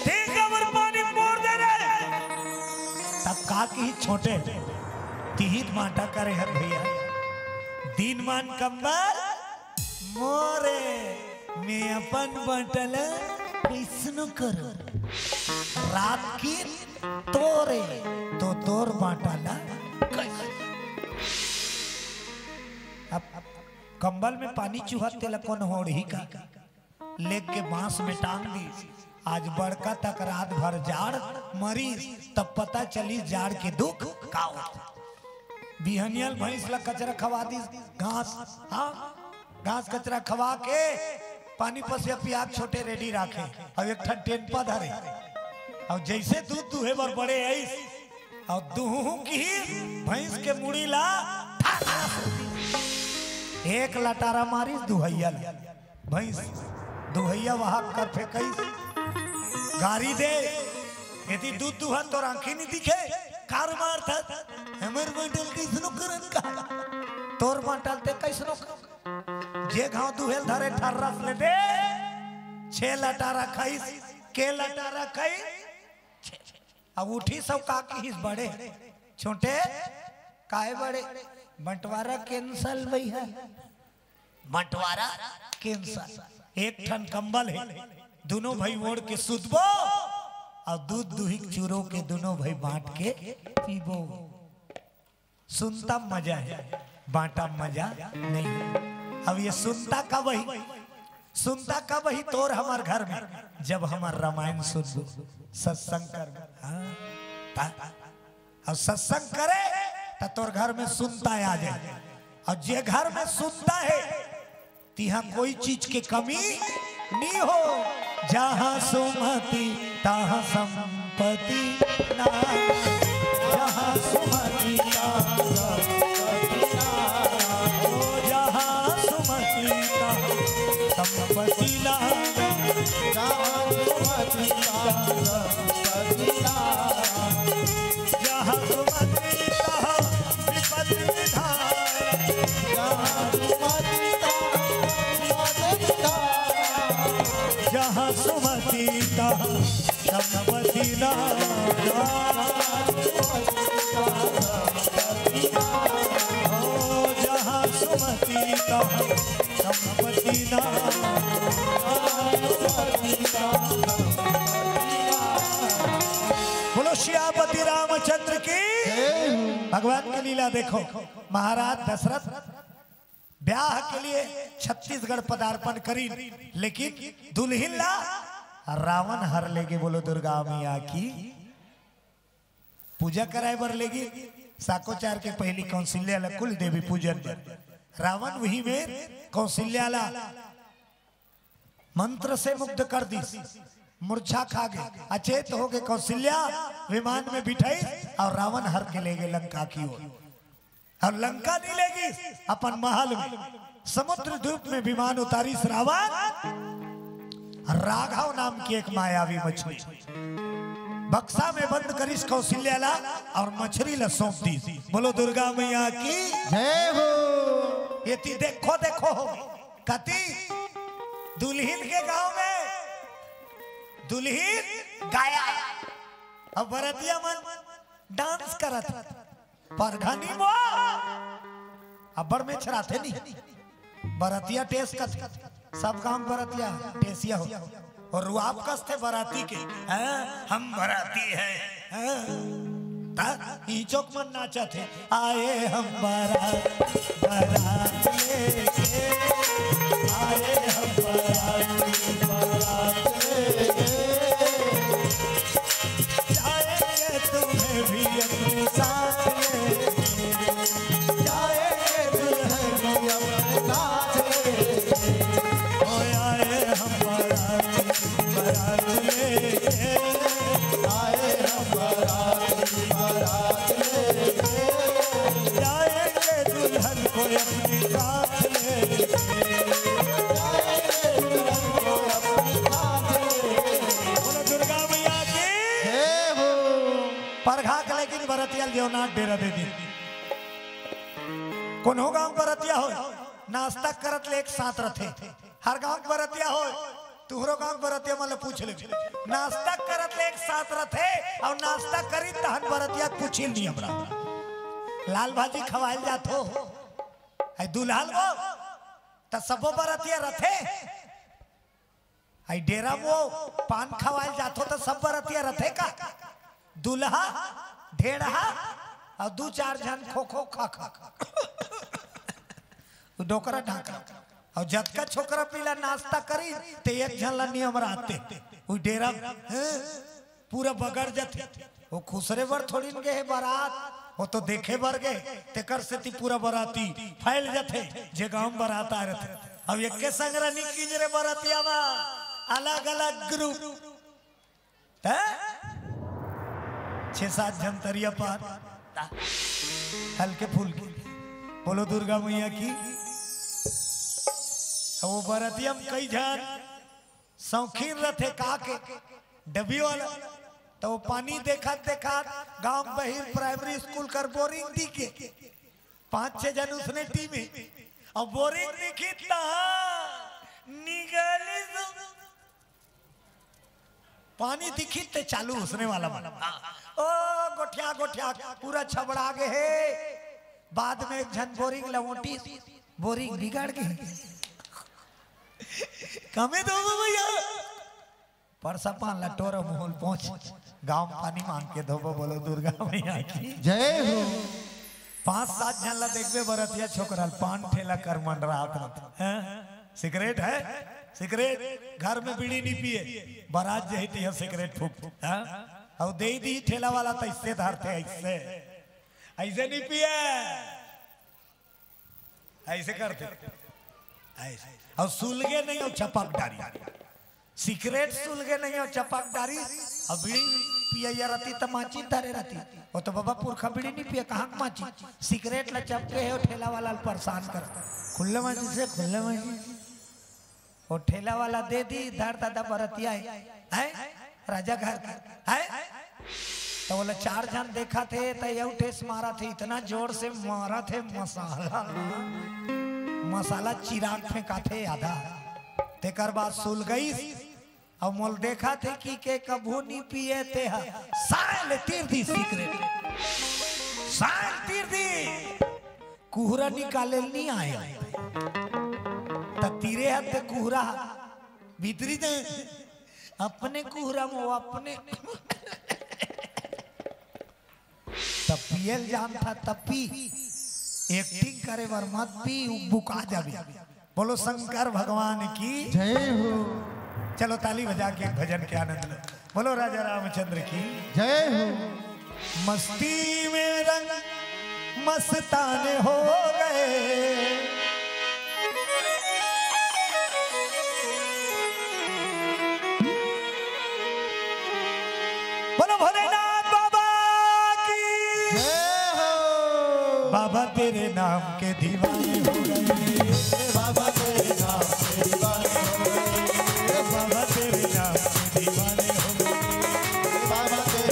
"ठीक हे, हमर पानी मोर दे रे।" तब का किही छोटे, तिही त बांटा करे हन भैया, दिन मान कंबल मोरे, मैं अपन बांटा ल कइसनो करो। रात के तोरे, तो तोर बांटा ल कइसनो। अब कंबल में पानी चुहत तेला कोन ओढ़ही का? लेग के बांस में टांग दीस। आज बड़का तक रात भर जाड़ मरीस, तब पता चलिस जाड़ के दुख का होथे। बिहनिया ल भैंस ल कचरा खवा दीस, घास, हां, घास कचरा खवा के पानी पसिया पिया के छोटे रेडी राखे, अउ एक ठन टेनपा धरे, अउ जइसे दूध दूहे बर बड़े आइस, अउ दूहूं किही भैंस के मुड़ी ला एक लटारा मारिस दुहइया ल। भैंस दुहइया वहां कर फेंकइस, गारी दे, "एती दूध दूहत तोर आंखी नी दिखे, कार मारथस, हमर बांटा ल कइसनो करन का, तोर बांटा ल ते कइसनो कर।" जे घांव दुहेल धरे ठर्रस ले दे, छे लटारा खाइस, के लटारा खाइस, अब उठिस अउ का किहिस बड़े, "छोटे, काय बड़े? बंटवारा cancel भैया, बंटवारा cancel। एक ठन कंबल हे, दुनों भाई ओढ़ के सुतबो, अउ दूध दुही के चूरो के दुनों भाई बांट के पीबो।" सुनता मजा हे, बांटा मजा नहीं। अब ये सुनता कब ही, सुनता कब ही तोर हमर घर में, जब हमर रामायण सुनबो, सत्संग करबो। हां, ता, अउ सत्संग करे त तोर घर में सुनता आ जाए, अउ जे घर में सुनता हे, तिहां कोई चीज के कमी नी हो। जहां सुमति तहां संपत्ति ना, जहां सुमति तहां संपत्ति ना, ओ जहां सुमति तहां संपत्ति ना, जहां सुमति तहां संपत्ति ना। जहाँ सुमति तहाँ विपत्ति विधान। जहाँ सुमति तहाँ विपत्ति विधान। जहाँ सुमति तहाँ संपत्ति ना। जहाँ सुमति तहाँ संपत्ति ना। बोलो सियापति रामचंद्र की। भगवान की लीला देखो, महाराज दशरथ ब्याह के लिए छत्तीसगढ़ पदार्पण करीन, लेकिन दुल्हिन ला रावण हर लेगे। बोलो दुर्गा मैया की। पूजा कराए बर लेगे, साकोचार के पहली कौशल्या ला कुल देवी पूजन बर। रावण वही में कौशल्या ला मंत्र से मुग्ध कर दीस, मूर्छा खा गे, अचेत हो गे कौशल्या, विमान में बिठाइस अउ रावण हर के लेगे लंका की ओर। अउ लंका नी लेगिस, अपन महल में समुद्र द्वीप में विमान उतारिस रावण। राघव नाम की एक मायावी मछली, बक्सा में बंद करिस कौशल्या ला अउ मछरी ला सौंप दिस। बोलो दुर्गा मैया की। जय हो। एती देखो, देखो हो, कती दुल्हिन के गांव में दुल्हिन गाया, अउ बरतिया मन डांस करत हे। परघा नी मो, अब्बड़ मेछराथे नी। बरतिया टेस कथे, सब गांव बरतिया टेसिया हो। अउ रुआब कसथे बराती के, हैं? हम बराती हैं, हैं? ता ई चौक मन नाचत हे, आए हम बारात, बारात लेके, आए हम बारात, बारात लेके। जाएंगे तुम्हें भी अपने साथ ले, जाएंगे दुल्हन भी अपने साथ ले। ओ आए हम बारात, बारात लेके, आए हम बारात, बारात लेके, जाएंगे दुल्हन को अपने साथ ले, जाएंगे दुल्हन को अपने साथ ले। बोलो दुर्गा मैया की। जय हो। परघा के लेकिन बरतिया ल जेवनाथ डेरा दे दिन। कोनो गांव बरतिया होय, नाश्ता करत ले एक साथ रथे। हर गांव के बरतिया होय, तुहरो गांव के बरतिया मन ल पूछ ले। नाश्ता करत ले एक साथ रथे, अउ नाश्ता करी तहन बरतिया के पूछी ल नियम रहा। लाल भाजी खवाल जात हो, आई दुल्हा ल वो, त सबो बरतिया रथे। आई डेरा वो पान खवाल जात हो त सब बरतिया रथे का? दुल्हा, ढेड़हा अउ दू चार झन खो खो खा खा। वो डोकरा ढाकरा। अउ जतका छोकरा पीला नाश्ता करी, ते एक झन ला नियम रहते। वो डेरा, हैं? पूरा बगड़ जथे। वो खुसरे बर थोड़ी न गे हे बारात, वो तो देखे बर गे, तेकर सेती पूरा बराती फैल जथे, जे गांव में बारात आ रथे। अब एके संग रनी कीज रे बरतिया मा, अलग-अलग ग्रुप। त छह सात झन तरिया पार, हल्के फुल्के। बोलो दुर्गा मैया की। अब वो बरतिया म कई झन शौकीन रथे का के, डबी वाला, त वो पानी देखत देखत गांव बहिर प्राइमरी स्कूल कर बोरिंग दिखे, पांच छह झन उसने टीम हे, अउ बोरिंग दिखी तहां निकाली सु-, पानी दिखी ते चालू उसने वाला मन। ओ गोठिया गोठिया पूरा छबड़ा गे हे। बाद में एक झन बोरिंग लवोटी, बोरिंग बिगड़ गे। कमे दो भैया। परसा पान ला टोरा मोहल पहुंच, गांव पानी मांग के धोबो, बोलो दुर्गा मैया की। जय हो। पांच सात झन ला देखबे बरतिया छोकरा ल पान ठेला कर मंडरात रथे। हैं? सिगरेट है? सिगरेट? घर में बीड़ी नहीं पिए, बारात जही तिहा सिगरेट फूक। हैं? अउ दे दी ठेला वाला त इससे धरथे, ऐसे, ऐसे नहीं पिए, ऐसे करथे, ऐसे। अउ सुलगे नहीं, अउ चपक डारी। सिगरेट सुलगे नहीं, अउ चपक डारी। अउ बीड़ी पियैया रती त माची धरे रती। वो तो बाबा पुरखा बीड़ी नहीं पिए, कहाँ के माची? सिगरेट ला चपके हे, अउ ठेला वाला ल परेशान कर। खुल्ले माची से, खुल्ले माची। वो ठेला वाला दे दी, धर दादा बरतिया हे, हैं? राजा घर के, हैं? त ओला चार झन देखत हे, त यहू ठेस मारत हे, इतना जोर से मारत हे मसाला, मसाला चिराग फेंकात हे आधा। तेकर बाद सुल गईस, अउ मोल देखत हे कि के कभू नी पिए ते ह, साय ले तीर दी सिगरेट, साय ले तीर दी। कुहरा निकाले ल नी आय। त तीरे हत ते कुहरा भीतरी दे, अपने कुहरा में वो अपने। त पियल जानथा त पी, एक्टिंग करे बर मत पी, उ बुका जाबे। बोलो शंकर भगवान की जय हो। चलो ताली बजा के एक भजन के आनंद लो। बोलो राजा रामचंद्र की जय हो। मस्ती में रंग मस्ताने हो गए। बोलो भोलेनाथ बाबा की जय हो। बाबा तेरे नाम के दीवाने हो गए। बाबा तेरे नाम के दीवाने हो गए। बाबा तेरे नाम के दीवाने हो गए। बाबा तेरे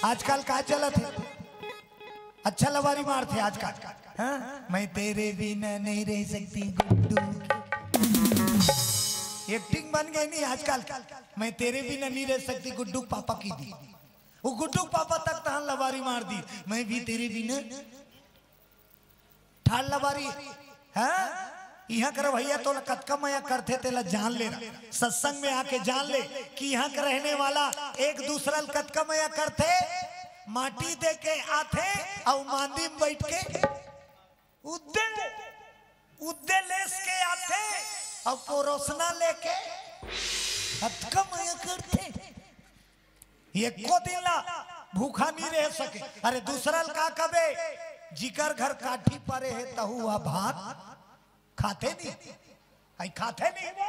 आजकल का चलत हे? अच्छा लबारी मारथे आजकल। हाँ? मैं तेरे बिना नहीं रह सकती गुड्डू। एक्टिंग बन गई नहीं आजकल। मैं तेरे बिना नहीं रह सकती गुड्डू पापा की दी। वो गुड्डू पापा तक तहां लबारी मार दी, मैं भी तेरे बिना। ठाड़ लबारी, हाँ? इहां कर भैया तोला कतका मया करथे तेला जान ले। सत्संग में आके जान ले कि इहां के रहने वाला एक दूसरा ल कतका मया करथे। माटी दे के आथे अउ मांदी में बैठ के उद्दे उद्दे लेस के आथे अउ परोसना लेके कतका मया करथे। एको दिन ला भूखा नहीं रह सके। अरे दूसरा ल का कबे, जिकर घर काठी परे हे तहू ह भात खाथे नहीं। आई खाथे नहीं वो।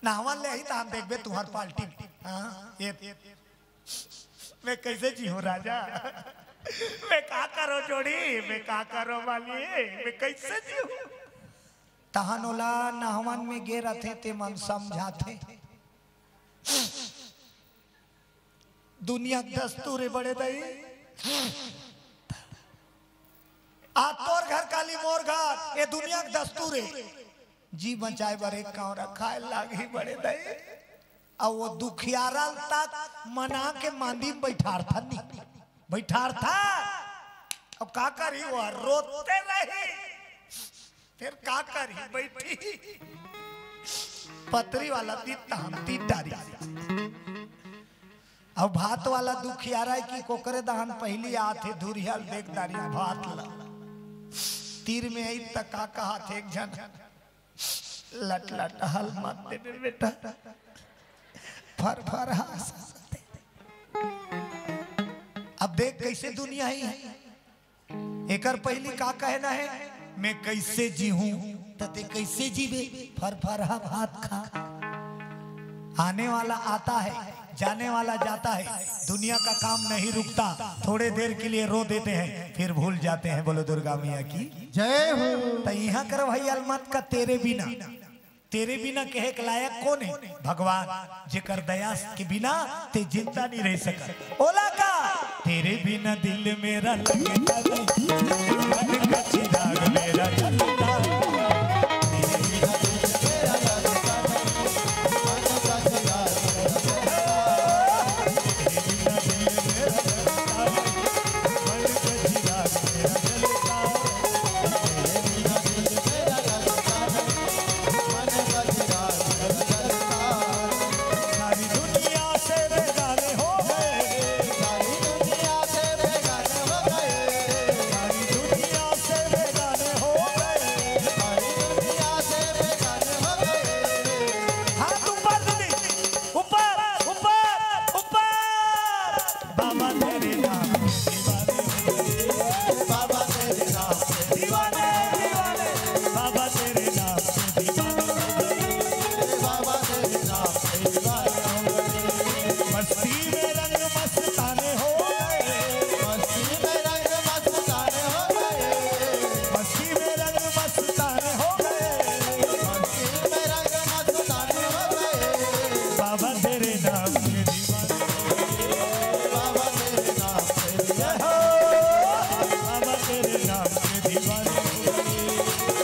नावन ले ही त हम देखबे तुहर पार्टी में। हाँ, ये मैं कैसे जीहूं राजा? मैं का करो जोड़ी, मैं का करो माली, मैं कैसे जीहूं? तहन ओला नहवन में गे रथे ते मन समझाथे। दुनिया के दस्तूर हे बड़े दाई। आ तोर घर काली मोर घर, ये दुनिया के दस्तूर हे। जी बचाए बर एक कांवरा खाए लागही बड़े दाई। अउ वो दुखियारा तक मना के मांदी में बैठारथन नहीं, बैठारथन। अब का करी, वो रोते रही, फिर का करी, बैठी पतरी वाला दी तहन दी डारी। अब भात वाला दुखियारा हे कि कोकरे दहन पहली आथे धुरिया ल देख डारी भात ला। तीर में आई त का कहाथे एक झन, लट लट हल मत देबे बेटा, फर फर हास हास दे। अब देख कैसे दुनिया ही है। एकर पहली का कहना है, मैं कैसे जीहूं, त ते कैसे जीबे, फर फर हा भात खा। आने वाला आता है, जाने वाला जाता है, दुनिया का काम नहीं रुकता। थोड़े देर के लिए रो देते हैं, फिर भूल जाते हैं। बोलो दुर्गा मैया की जय हो। त इहां कर भैया मत का तेरे बिना, तेरे बिना कहे के लायक कोन हे? भगवान, जेकर दया के बिना ते जिंदा नहीं रह सकत। ओला का? तेरे बिना दिल मेरा लगता नहीं, मन का चिराग मेरा जलता। सारी दुनिया से बेगाने हो गए, सारी दुनिया से बेगाने हो गए, सारी दुनिया से बेगाने हो गए। हाथ ऊपर दीदी, ऊपर, ऊपर, ऊपर। बाबा तेरे नाम से दीवाने हो गए। बाबा तेरे नाम से दीवाने, दीवाने। बाबा तेरे नाम से दीवाने हो गए। बाबा तेरे नाम से दीवाने हो गए। मस्ती में रंग मस्ताने हो गए। मस्ती में रंग मस्ताने हो गए। मस्ती में रंग मस्ताने हो गए। मस्ती में रंग मस्ताने हो गए। बाबा तेरे नाम से दीवाने। बाबा तेरे नाम से दीवाने। बाबा तेरे नाम से दीवाने।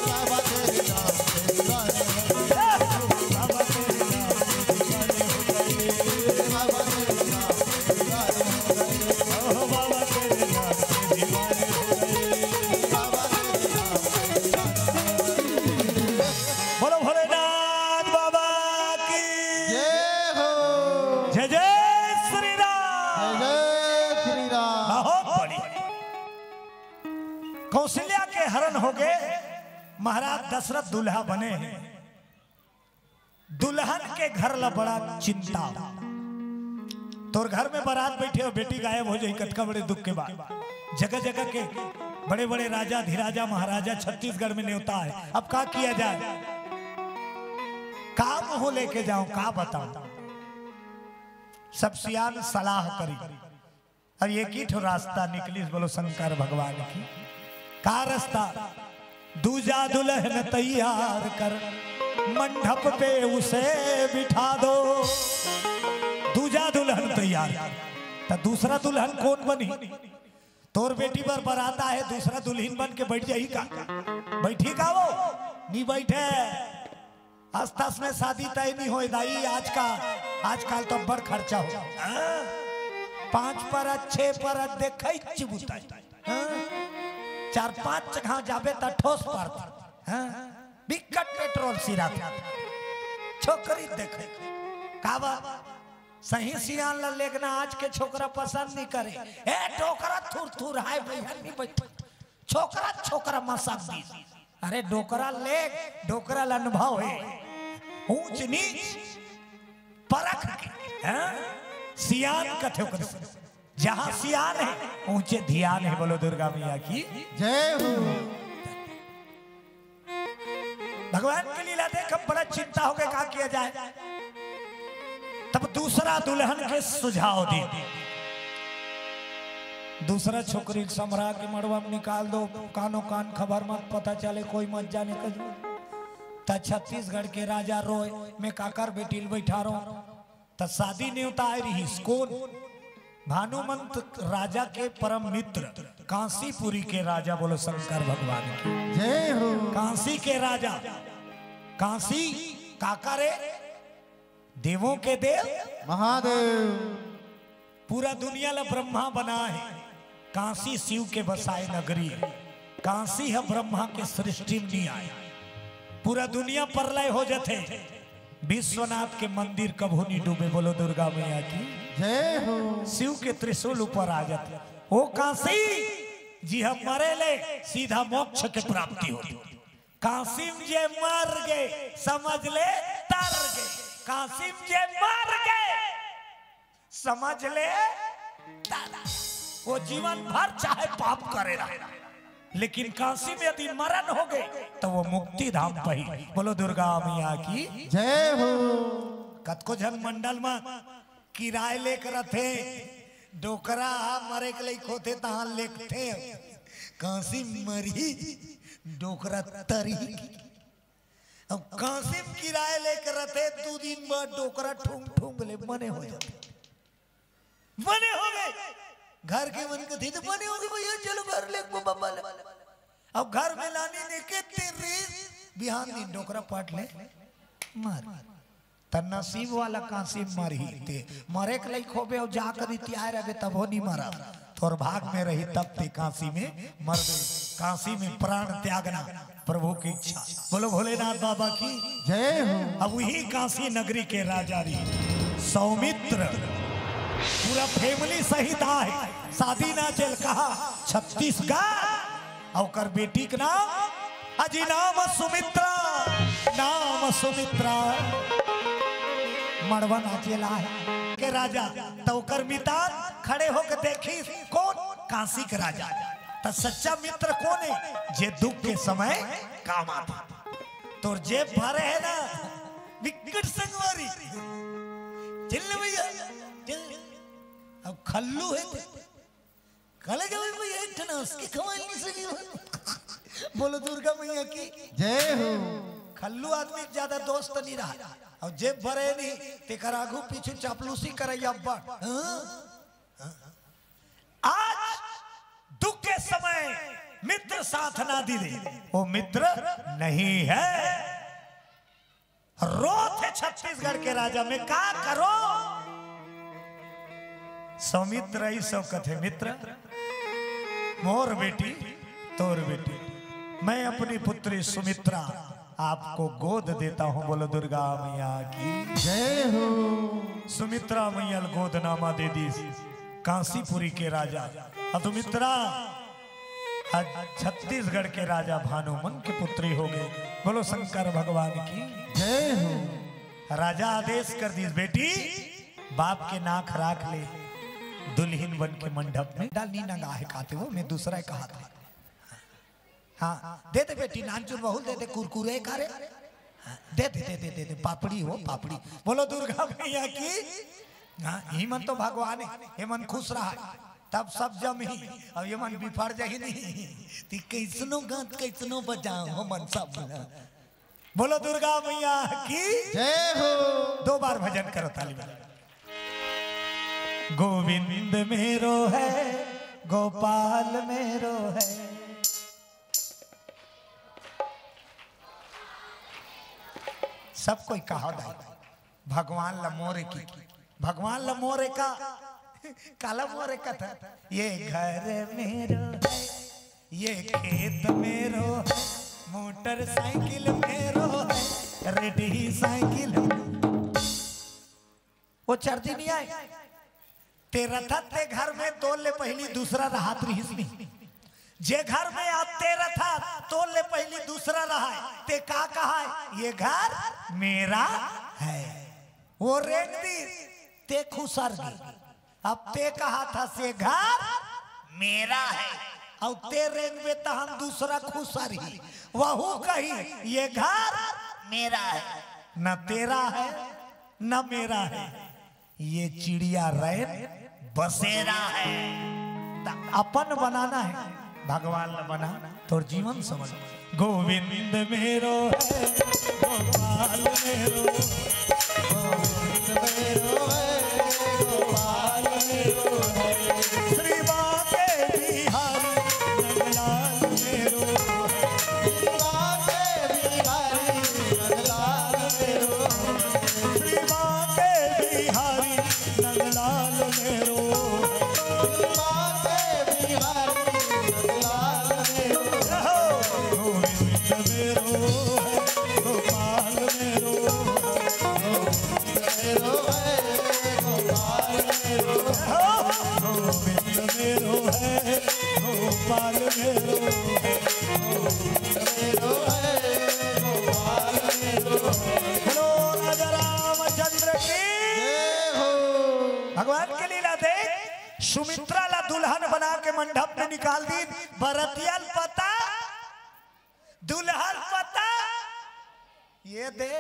बाबा तेरे नाम से दीवाने। बाबा तेरे नाम से दीवाने। बाबा तेरे नाम से दीवाने। बाबा तेरे नाम से दीवाने। बाबा तेरे नाम से दीवाने। बोलो भोलेनाथ बाबा की जय हो। जय जय श्री राम। जय जय श्री राम। बहुत बढ़िया। कौशल्या के हरण हो गए, महाराज दशरथ दूल्हा बने हैं। दुल्हन के घर ला बड़ा चिंता। तोर घर में बारात बैठे हो, बेटी गायब हो जाई, कतका बड़े दुख के बात। जगह जगह के बड़े बड़े राजा, अधिराजा, महाराजा छत्तीसगढ़ में नेवता है। अब का किया जाए? का मुंह लेके जाऊं, का बताऊं? सब सियान सलाह करी। अब एक ही ठो रास्ता निकलिस, बोलो शंकर भगवान की। का रास्ता? दूजा दुल्हन तैयार कर, मंडप पे उसे बिठा दो। दूजा दुल्हन तैयार कर। त दूसरा दुल्हन कोन बनही? तोर बेटी बर बरात आहे, दूसरा दुल्हिन बन के बइठ जाही का? बइठही का वो? नी बइठे। अस्तस में शादी तय नी होय दाई, आज का, आजकल तो बड़ खर्चा हो। हाँ? पाँच परत, छह परत, देखई चिबुताई। हाँ? चार पाँच जगह जाबे त ठोस परत। हाँ? बिकट पेट्रोल सिरात। छोकरी देखे। का बा? सही सियान ला लेगना, आज के छोकरा पसंद नी करे। ए, डोकरा थुर थुर, हाय भैया, नी बइठ। छोकरा, छोकरा मसक दी। अरे, डोकरा लेग, डोकरा ल अनुभव हे। ऊंच नीच परख के, हैं? सियान कथे ओकर से। जहां सियान हे, ऊंचे धियान हे। बोलो दुर्गा मैया की। जय हो। भगवान के लीला देख, अब बड़ा चिंता हो गए, का किया जाए। तब दूसरा दुल्हन के सुझाव दी। दूसरा छोकरी समरा के मड़वा में निकाल दो, कानो कान खबर मत पता चले, कोई मत जाने कहीं। त छत्तीसगढ़ के राजा रोय, मैं काकर बेटी ल बैठा रहो। त शादी नेवता आय रहिस कोन? भानुमंत राजा के परम मित्र, कांसीपुरी के राजा। बोलो शंकर भगवान की। जय हो। कांसी के राजा, कांसी काका रे, देवों के देव महादेव। पूरा दुनिया ला ब्रह्मा बनाए, कांसी शिव के बसाए नगरी। कांसी ह ब्रह्मा के सृष्टि में नी आए। पूरा दुनिया परलय हो जथे, विश्वनाथ के मंदिर कभू नी डूबे। बोलो दुर्गा मैया की। जय हो। शिव के त्रिशूल ऊपर आ जाथे। ओ कांसी जी, हम मरे ले सीधा मोक्ष के प्राप्ति होथे। कांसी म जे मर गे, समझ ले तर गे। कांसी म जे मर गे, समझ ले तर। वो जीवन भर चाहे पाप करे रहे, लेकिन कांसी में यदि मरण हो गए, तो वो मुक्ति धाम पही। बोलो दुर्गा मैया की। जय हो। कतको झन मंडल में किराए लेके रथे, डोकरा ह मरे के लइक होथे, तहां लेगथे। कांसी मरही, डोकरा तरही। अब कांसी म किराए लेके रथे, दू दिन बाद डोकरा ठूंग ठूंग ले बने हो जाथे। बने हो गए। घर के मन कथे, "त बने हो गए भैया, चलो घर लेगबो बाबा ले।" अब घर में लानी ने के तेरी बिहान दिन डोकरा पाट ले मर। त नसीब वाला कांसी म मरही ते। मरे के लइक होबे अउ जा करी तियार अबे तभो नी मरा। तोर भाग में रही तब ते कांसी में मरबे। कांसी में प्राण त्यागना प्रभु की इच्छा। बोलो भोलेनाथ बाबा की। जय हो। अब वही कांसी नगरी के राजा रही सौमित्र, पूरा फैमिली सहित आहे। शादी ना चल कहा छत्तीसगढ़। अउ ओकर बेटी के नाम अजी नाम सुमित्रा, नाम सुमित्रा। मड़वा नाचे ला हे के राजा, त ओकर मितान खड़े होके देखिस, कोन? कांसी के राजा। त सच्चा मित्र कोन हे? जे दुख के समय काम आथे। तोर जेब भरे हे ना, विकट संगवारी। चल भैया, चल। अब खल्लू हे ते। काले जावे भैया, एक ठन हंस के खवाई नहीं सकी। बोलो दुर्गा मैया की। जय हो। खल्लू आदमी ज्यादा दोस्त नहीं रहा, अउ जेब भरे नहीं, तेकर आगू पीछू चापलूसी करैया अब्बड़। हाँ? हाँ? आज दुख के समय मित्र साथ ना दिले, वो मित्र नहीं है। रोथे छत्तीसगढ़ के राजा, मैं का करो? सौमित्र अइसो कथे, मित्र, मोर बेटी, तोर बेटी, मैं अपनी पुत्री सुमित्रा आपको गोद देता हूँ। बोलो दुर्गा मैया की। जय हो। सुमित्रा मैया ल गोदनामा दे दीस कांसीपुरी के राजा। अउ सुमित्रा आज छत्तीसगढ़ के राजा भानुमंत के पुत्री हो गए। बोलो शंकर भगवान की। जय हो। राजा आदेश कर दीस, बेटी, बाप के नाक राख ले, दुल्हिन बन के मंडप में डाल। नी नंगा हे काते हो, मैं दूसरा कहा था। हाँ, दे दे बेटी, नानचुर बहुल दे दे, कुरकुरे का रे। हाँ, दे दे, दे दे, दे दे, पापड़ी हो, पापड़ी। बोलो दुर्गा मैया की। हाँ, ही मन तो भगवान हे, ये मन खुश रहा, तब सब जम ही, अब ये मन बिफर जाही नहीं। ती कैसनो गात, कैसनो बजाओ हो मन सब। बोलो दुर्गा मैया की। जय हो। दो बार भजन करो, ताली बजाओ। गोविंद मेरो है, गोपाल मेरो है। सब कोई कहा दाई, भगवान ला मोरे की, भगवान ला मोरे का, काला मोरे का था। ये घर मेरो है, ये खेत मेरो है, मोटरसाइकिल मेरो है, रेडी साइकिल। वो चर्दी नहीं आए। ते रथत ते घर में तोल ले पहली दूसरा रहात रिहिस नहीं। जे घर में आप ते रथत तोल ले पहली दूसरा रहा है, ते का कहा है? ये घर मेरा है। वो रेंग दी, ते खुसर गे। अब ते कहा था से घर मेरा है, और ते रेंगबे त हम दूसरा खुसर ही, वहू कही ये घर मेरा है, न तेरा है न मेरा है, ये चिड़िया रैन बसेरा है। त अपन बनाना है, भगवान ला बना, तोर जीवन समझ। गोविंद मेरो है, गोपाल मेरो, गोविंद मेरो है, गोपाल मेरो है। श्री बांके बिहारी नंदलाल मेरो, श्री बांके बिहारी नंदलाल मेरो, श्री बांके बिहारी नंदलाल मेरो, श्री बांके बिहारी नंदलाल मेरो। रहो। गोविंद मेरो है, गोपाल मेरो, गोविंद मेरो है, गोपाल मेरो। रहो। गोविंद मेरो है, गोपाल मेरो है, गोविंद मेरो है, गोपाल मेरो है। बोलो राजा रामचंद्र की। जय हो। भगवान के लीला देख, सुमित्रा ला दुल्हन बना के मंडप में निकाल दी, बरतिया ल पता, दुल्हा ल पता, ये दे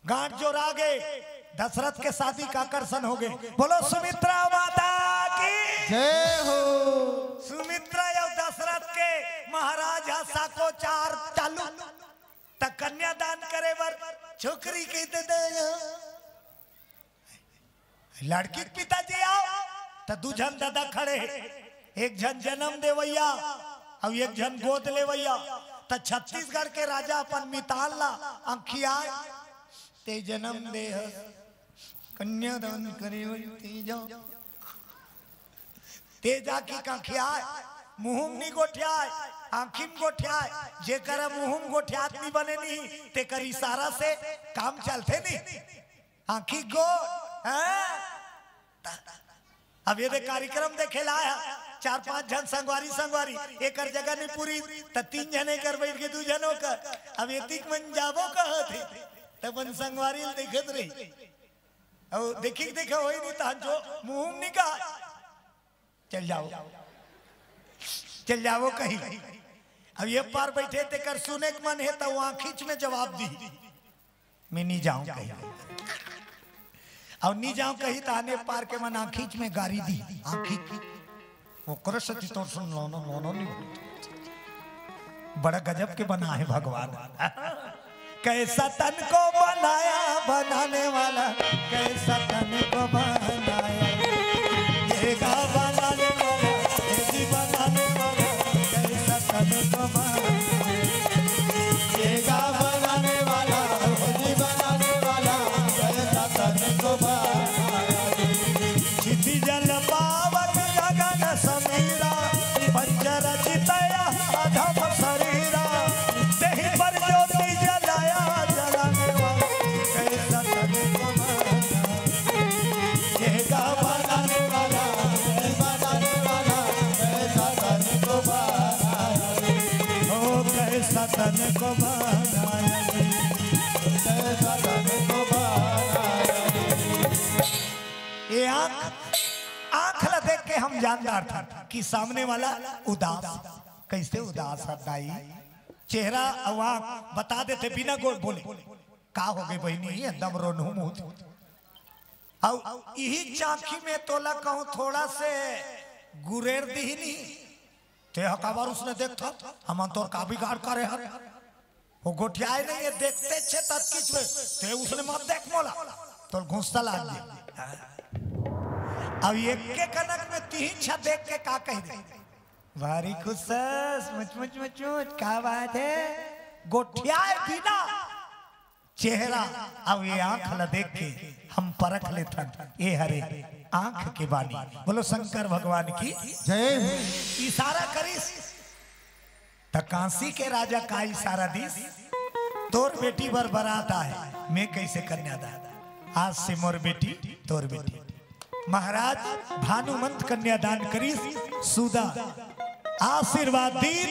गांठ जोरा गे, दशरथ के शादी का आकर्षण हो गे। बोलो सुमित्रा माता की। जय हो। सुमित्रा अउ दशरथ के महाराज हा साको चार चालू, त कन्यादान करे बर छोकरी के दे दे। लड़की के पिताजी आओ, त दू झन ददा खड़े हे, एक झन जन्म देवैया अउ एक झन गोद लेवैया। त छत्तीसगढ़ के राजा अपन मितान ला अंखियाए, ते जन्म दे हस, कन्यादान करे बर ते जा। ते जाके अंखियाए, मुंह म नी गोठियाए, आंखी म गोठियाए। जेकर मुंह म गोठियात नी बने नी, तेकर इशारा से काम चलथे नी। आंखी गोठ, हाँ? अब ये दे कार्यक्रम देखे ला आया, चार पांच झन संगवारी, संगवारी, एकर जगह नी पूरी, त तीन झन एकर बैठ के दू झन ओकर। अब एतिक मन जाबो कहत हे, त अपन संगवारी ल देखत रही। अउ देखी के देखा होई नी, तहन जो मुंह म निकाल, चल जाओ, चल जाओ कही। अब ये पार बैठे तेकर सुने के मन हे, त वो आंखीच में जवाब दी, मैं नी जाऊं कही। अउ नी जाऊं कही, त आने पार के मन आंखीच में गारी दी, आंखीच। ओकरे सेती तोर सुन लोनो, लोनो नी हो। बड़ा गजब के बना हे भगवान। कैसा तन को बनाया बनाने वाला, कैसा तन को बनाया। ये गा बनाने वाला, ये जी बनाने वाला, कैसा तन को बनाया। ये गा बनाने वाला, ये जी बनाने वाला, कैसा तन को बनाया। क्षिति जल पावक गगन समीरा, पंचरचितया अधम शरीरा, तेहि पर ज्योति जलाया जलाने वाला, कैसा तन को बनाया। ये गा बनाने वाला, ये बनाने वाला, कैसा तन को बनाया। ओ कैसा तन को बनाया, कैसा तन को बनाया। ये आंख, आंख ला देख के हम जान डारथन कि सामने वाला उदास। कैसे उदास हे दाई? चेहरा अउ आंख बता देथे बिना गोठ बोले। का हो गे बहिनी, एकदम रोनहू मुंह। अउ इही आंखी में तोला कहूं थोड़ा से गुरेर दिही नी, ते ह काबर उसने देखथस? हमन तोर का बिगाड़ करे हन? वो गोठियाए नहीं हे, देखते छे ततकीच में, ते उसने मत देख मोला। तोर घुस्सा लाग गे। अब एक के कनक में तीन छा देख के का कह दे, भारी खुश हस, मुच मुच मुच मुच, का बात है? गोठियाए बिना चेहरा, अब ये आंख ला देख के हम परख लेथन, ये हरे आंख के बानी। बोलो शंकर भगवान की। जय हो। इशारा करिस त काशी के राजा का इशारा दिस, तोर बेटी बर बरात आए, मैं कैसे कन्यादान? आज से मोर बेटी तोर बेटी। महाराज भानुमंत कन्यादान करिस, सुदा आशीर्वाद दीन,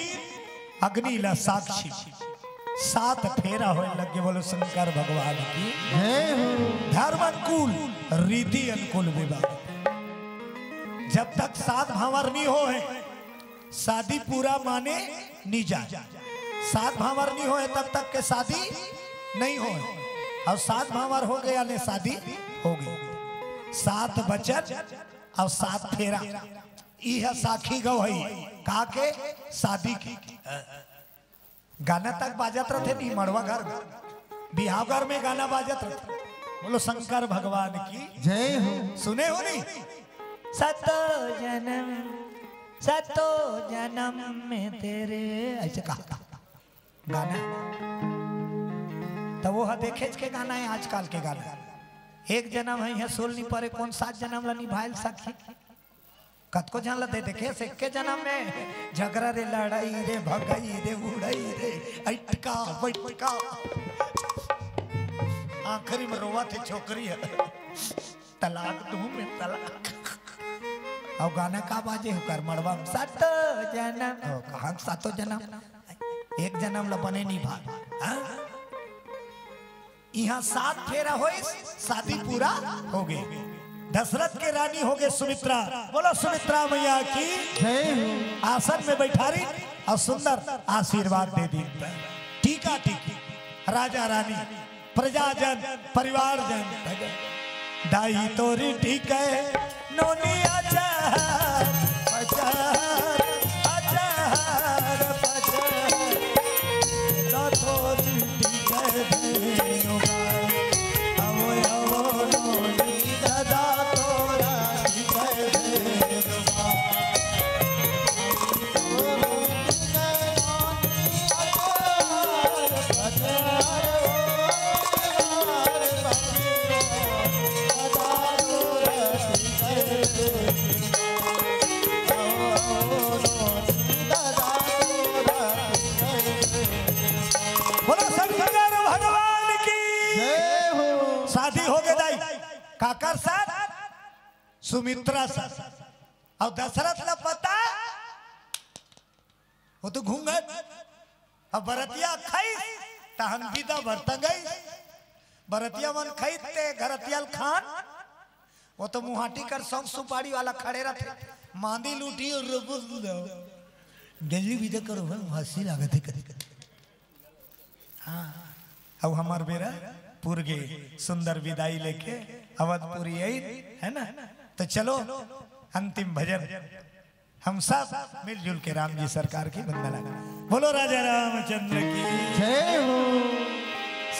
अग्नि ला साक्षी, सात फेरा होए लगे। बोलो शंकर भगवान की। जय हो। धर्म अनुकूल, रीति अनुकूल विवाह। जब तक सात भांवर नहीं हो है, शादी पूरा माने नहीं जाए। सात भांवर नहीं होए तब तक के शादी नहीं होए, और सात भांवर हो गया ने शादी हो गई। सात बचन और सात फेरा, यह साखी गवाही का के शादी की। गाना तक बाजत रथे नहीं, मड़वा घर में, बिहाव घर में गाना बाजत रथे। बोलो शंकर भगवान की। जय हो। सुने हो नहीं? सतो जन्म, सतो जन्म में तेरे, ऐसे कहा था गाना। तो वो हा देखेच के गाना है, आजकल के गाना। एक जन्म है, यहाँ सोल नहीं परे, कौन सात जन्म ला निभायल सखी। कतको झन ला दे देखे से के जन्म में झगड़ा रे, लड़ाई रे, भगाई रे, उड़ाई रे, अटका बैठका। आखिरी में रोवा थे छोकरी है, तलाक दूं मैं तलाक। और गाना का बाजे हो कर मड़वा में, सातो जन्म। ओ, कहाँ सातो जन्म? एक जन्म ला बने नहीं भाग। हाँ? यहाँ सात फेरा होइस, शादी पूरा हो गए। दशरथ के रानी हो गए सुमित्रा। बोलो सुमित्रा मैया की। जय हो। आसन में बैठारी और सुंदर आशीर्वाद दे दी। टीका टीकी, राजा रानी, प्रजाजन, परिवारजन, दाई तोरी टीके, नोनी आचार पचार, आचार पचार, लो तोरी टीके धेनु बा। आवो, आवो, नोनी दादा तोरा टीके धेनु बा। बोलो शंकर भगवान की। जय हो। शादी हो गए दाई, काकर साथ, सुमित्रा साथ, और दशरथ ला पता, वो तो घूंघट। अब बरतिया खाइस, तहन विदा बर तंगइस। बरतिया मन खाइस ते घरतिया ल खान, वो तो मुहाटी कर सौंग सुपारी वाला खड़े रहते। मांदी लूटी और रबो सुनाओ। जल्दी विदा करो, हम हंसी लागत है कभी कभी। हाँ, अब हमार बेरा पुर गे, सुंदर विदाई लेके अवधपुरी आई, है ना? तो चलो अंतिम भजन हम सब मिलजुल के राम जी सरकार की वंदना करें। बोलो राजा रामचंद्र की। जय हो।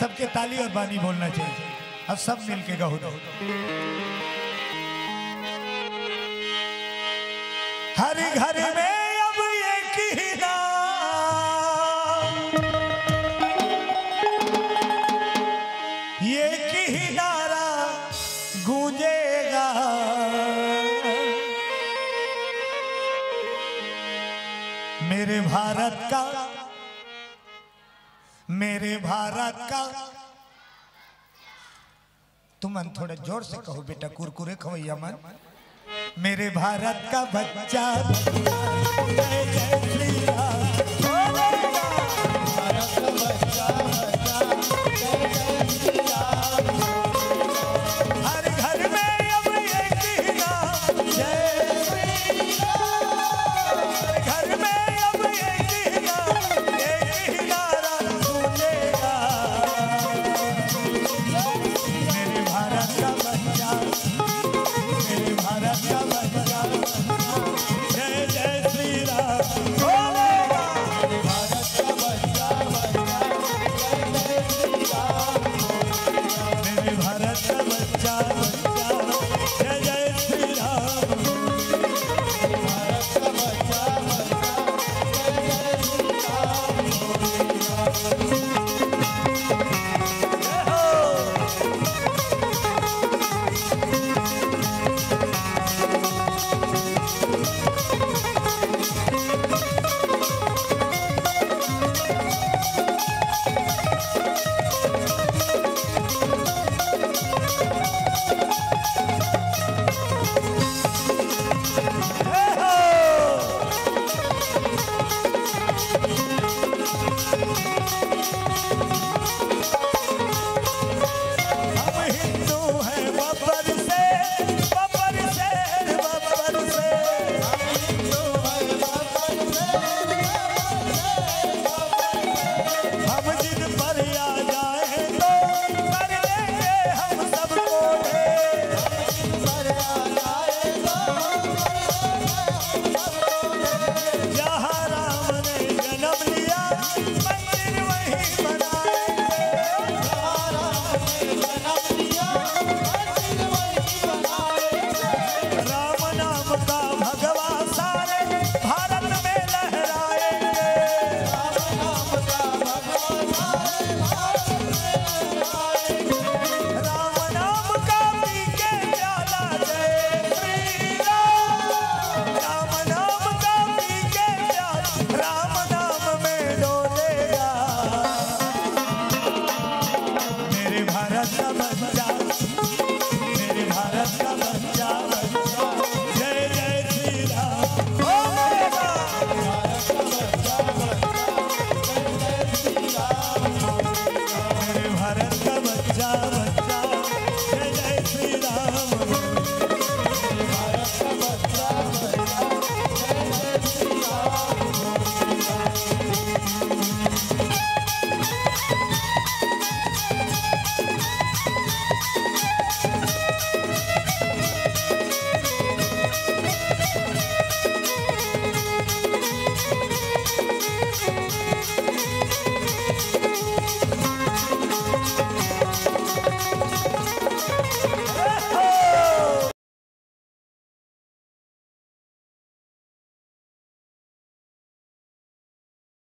सबके ताली और बानी बोलना चाहिए। अब सब मिलके गाओ दो। हर घर में अब एक ही नाम, एक ही नारा गूंजेगा, मेरे भारत का, मेरे भारत का। तुमन थोड़ा जोर से कहो बेटा, कुरकुरे खवैया मन। मेरे भारत का बच्चा, जय जय श्री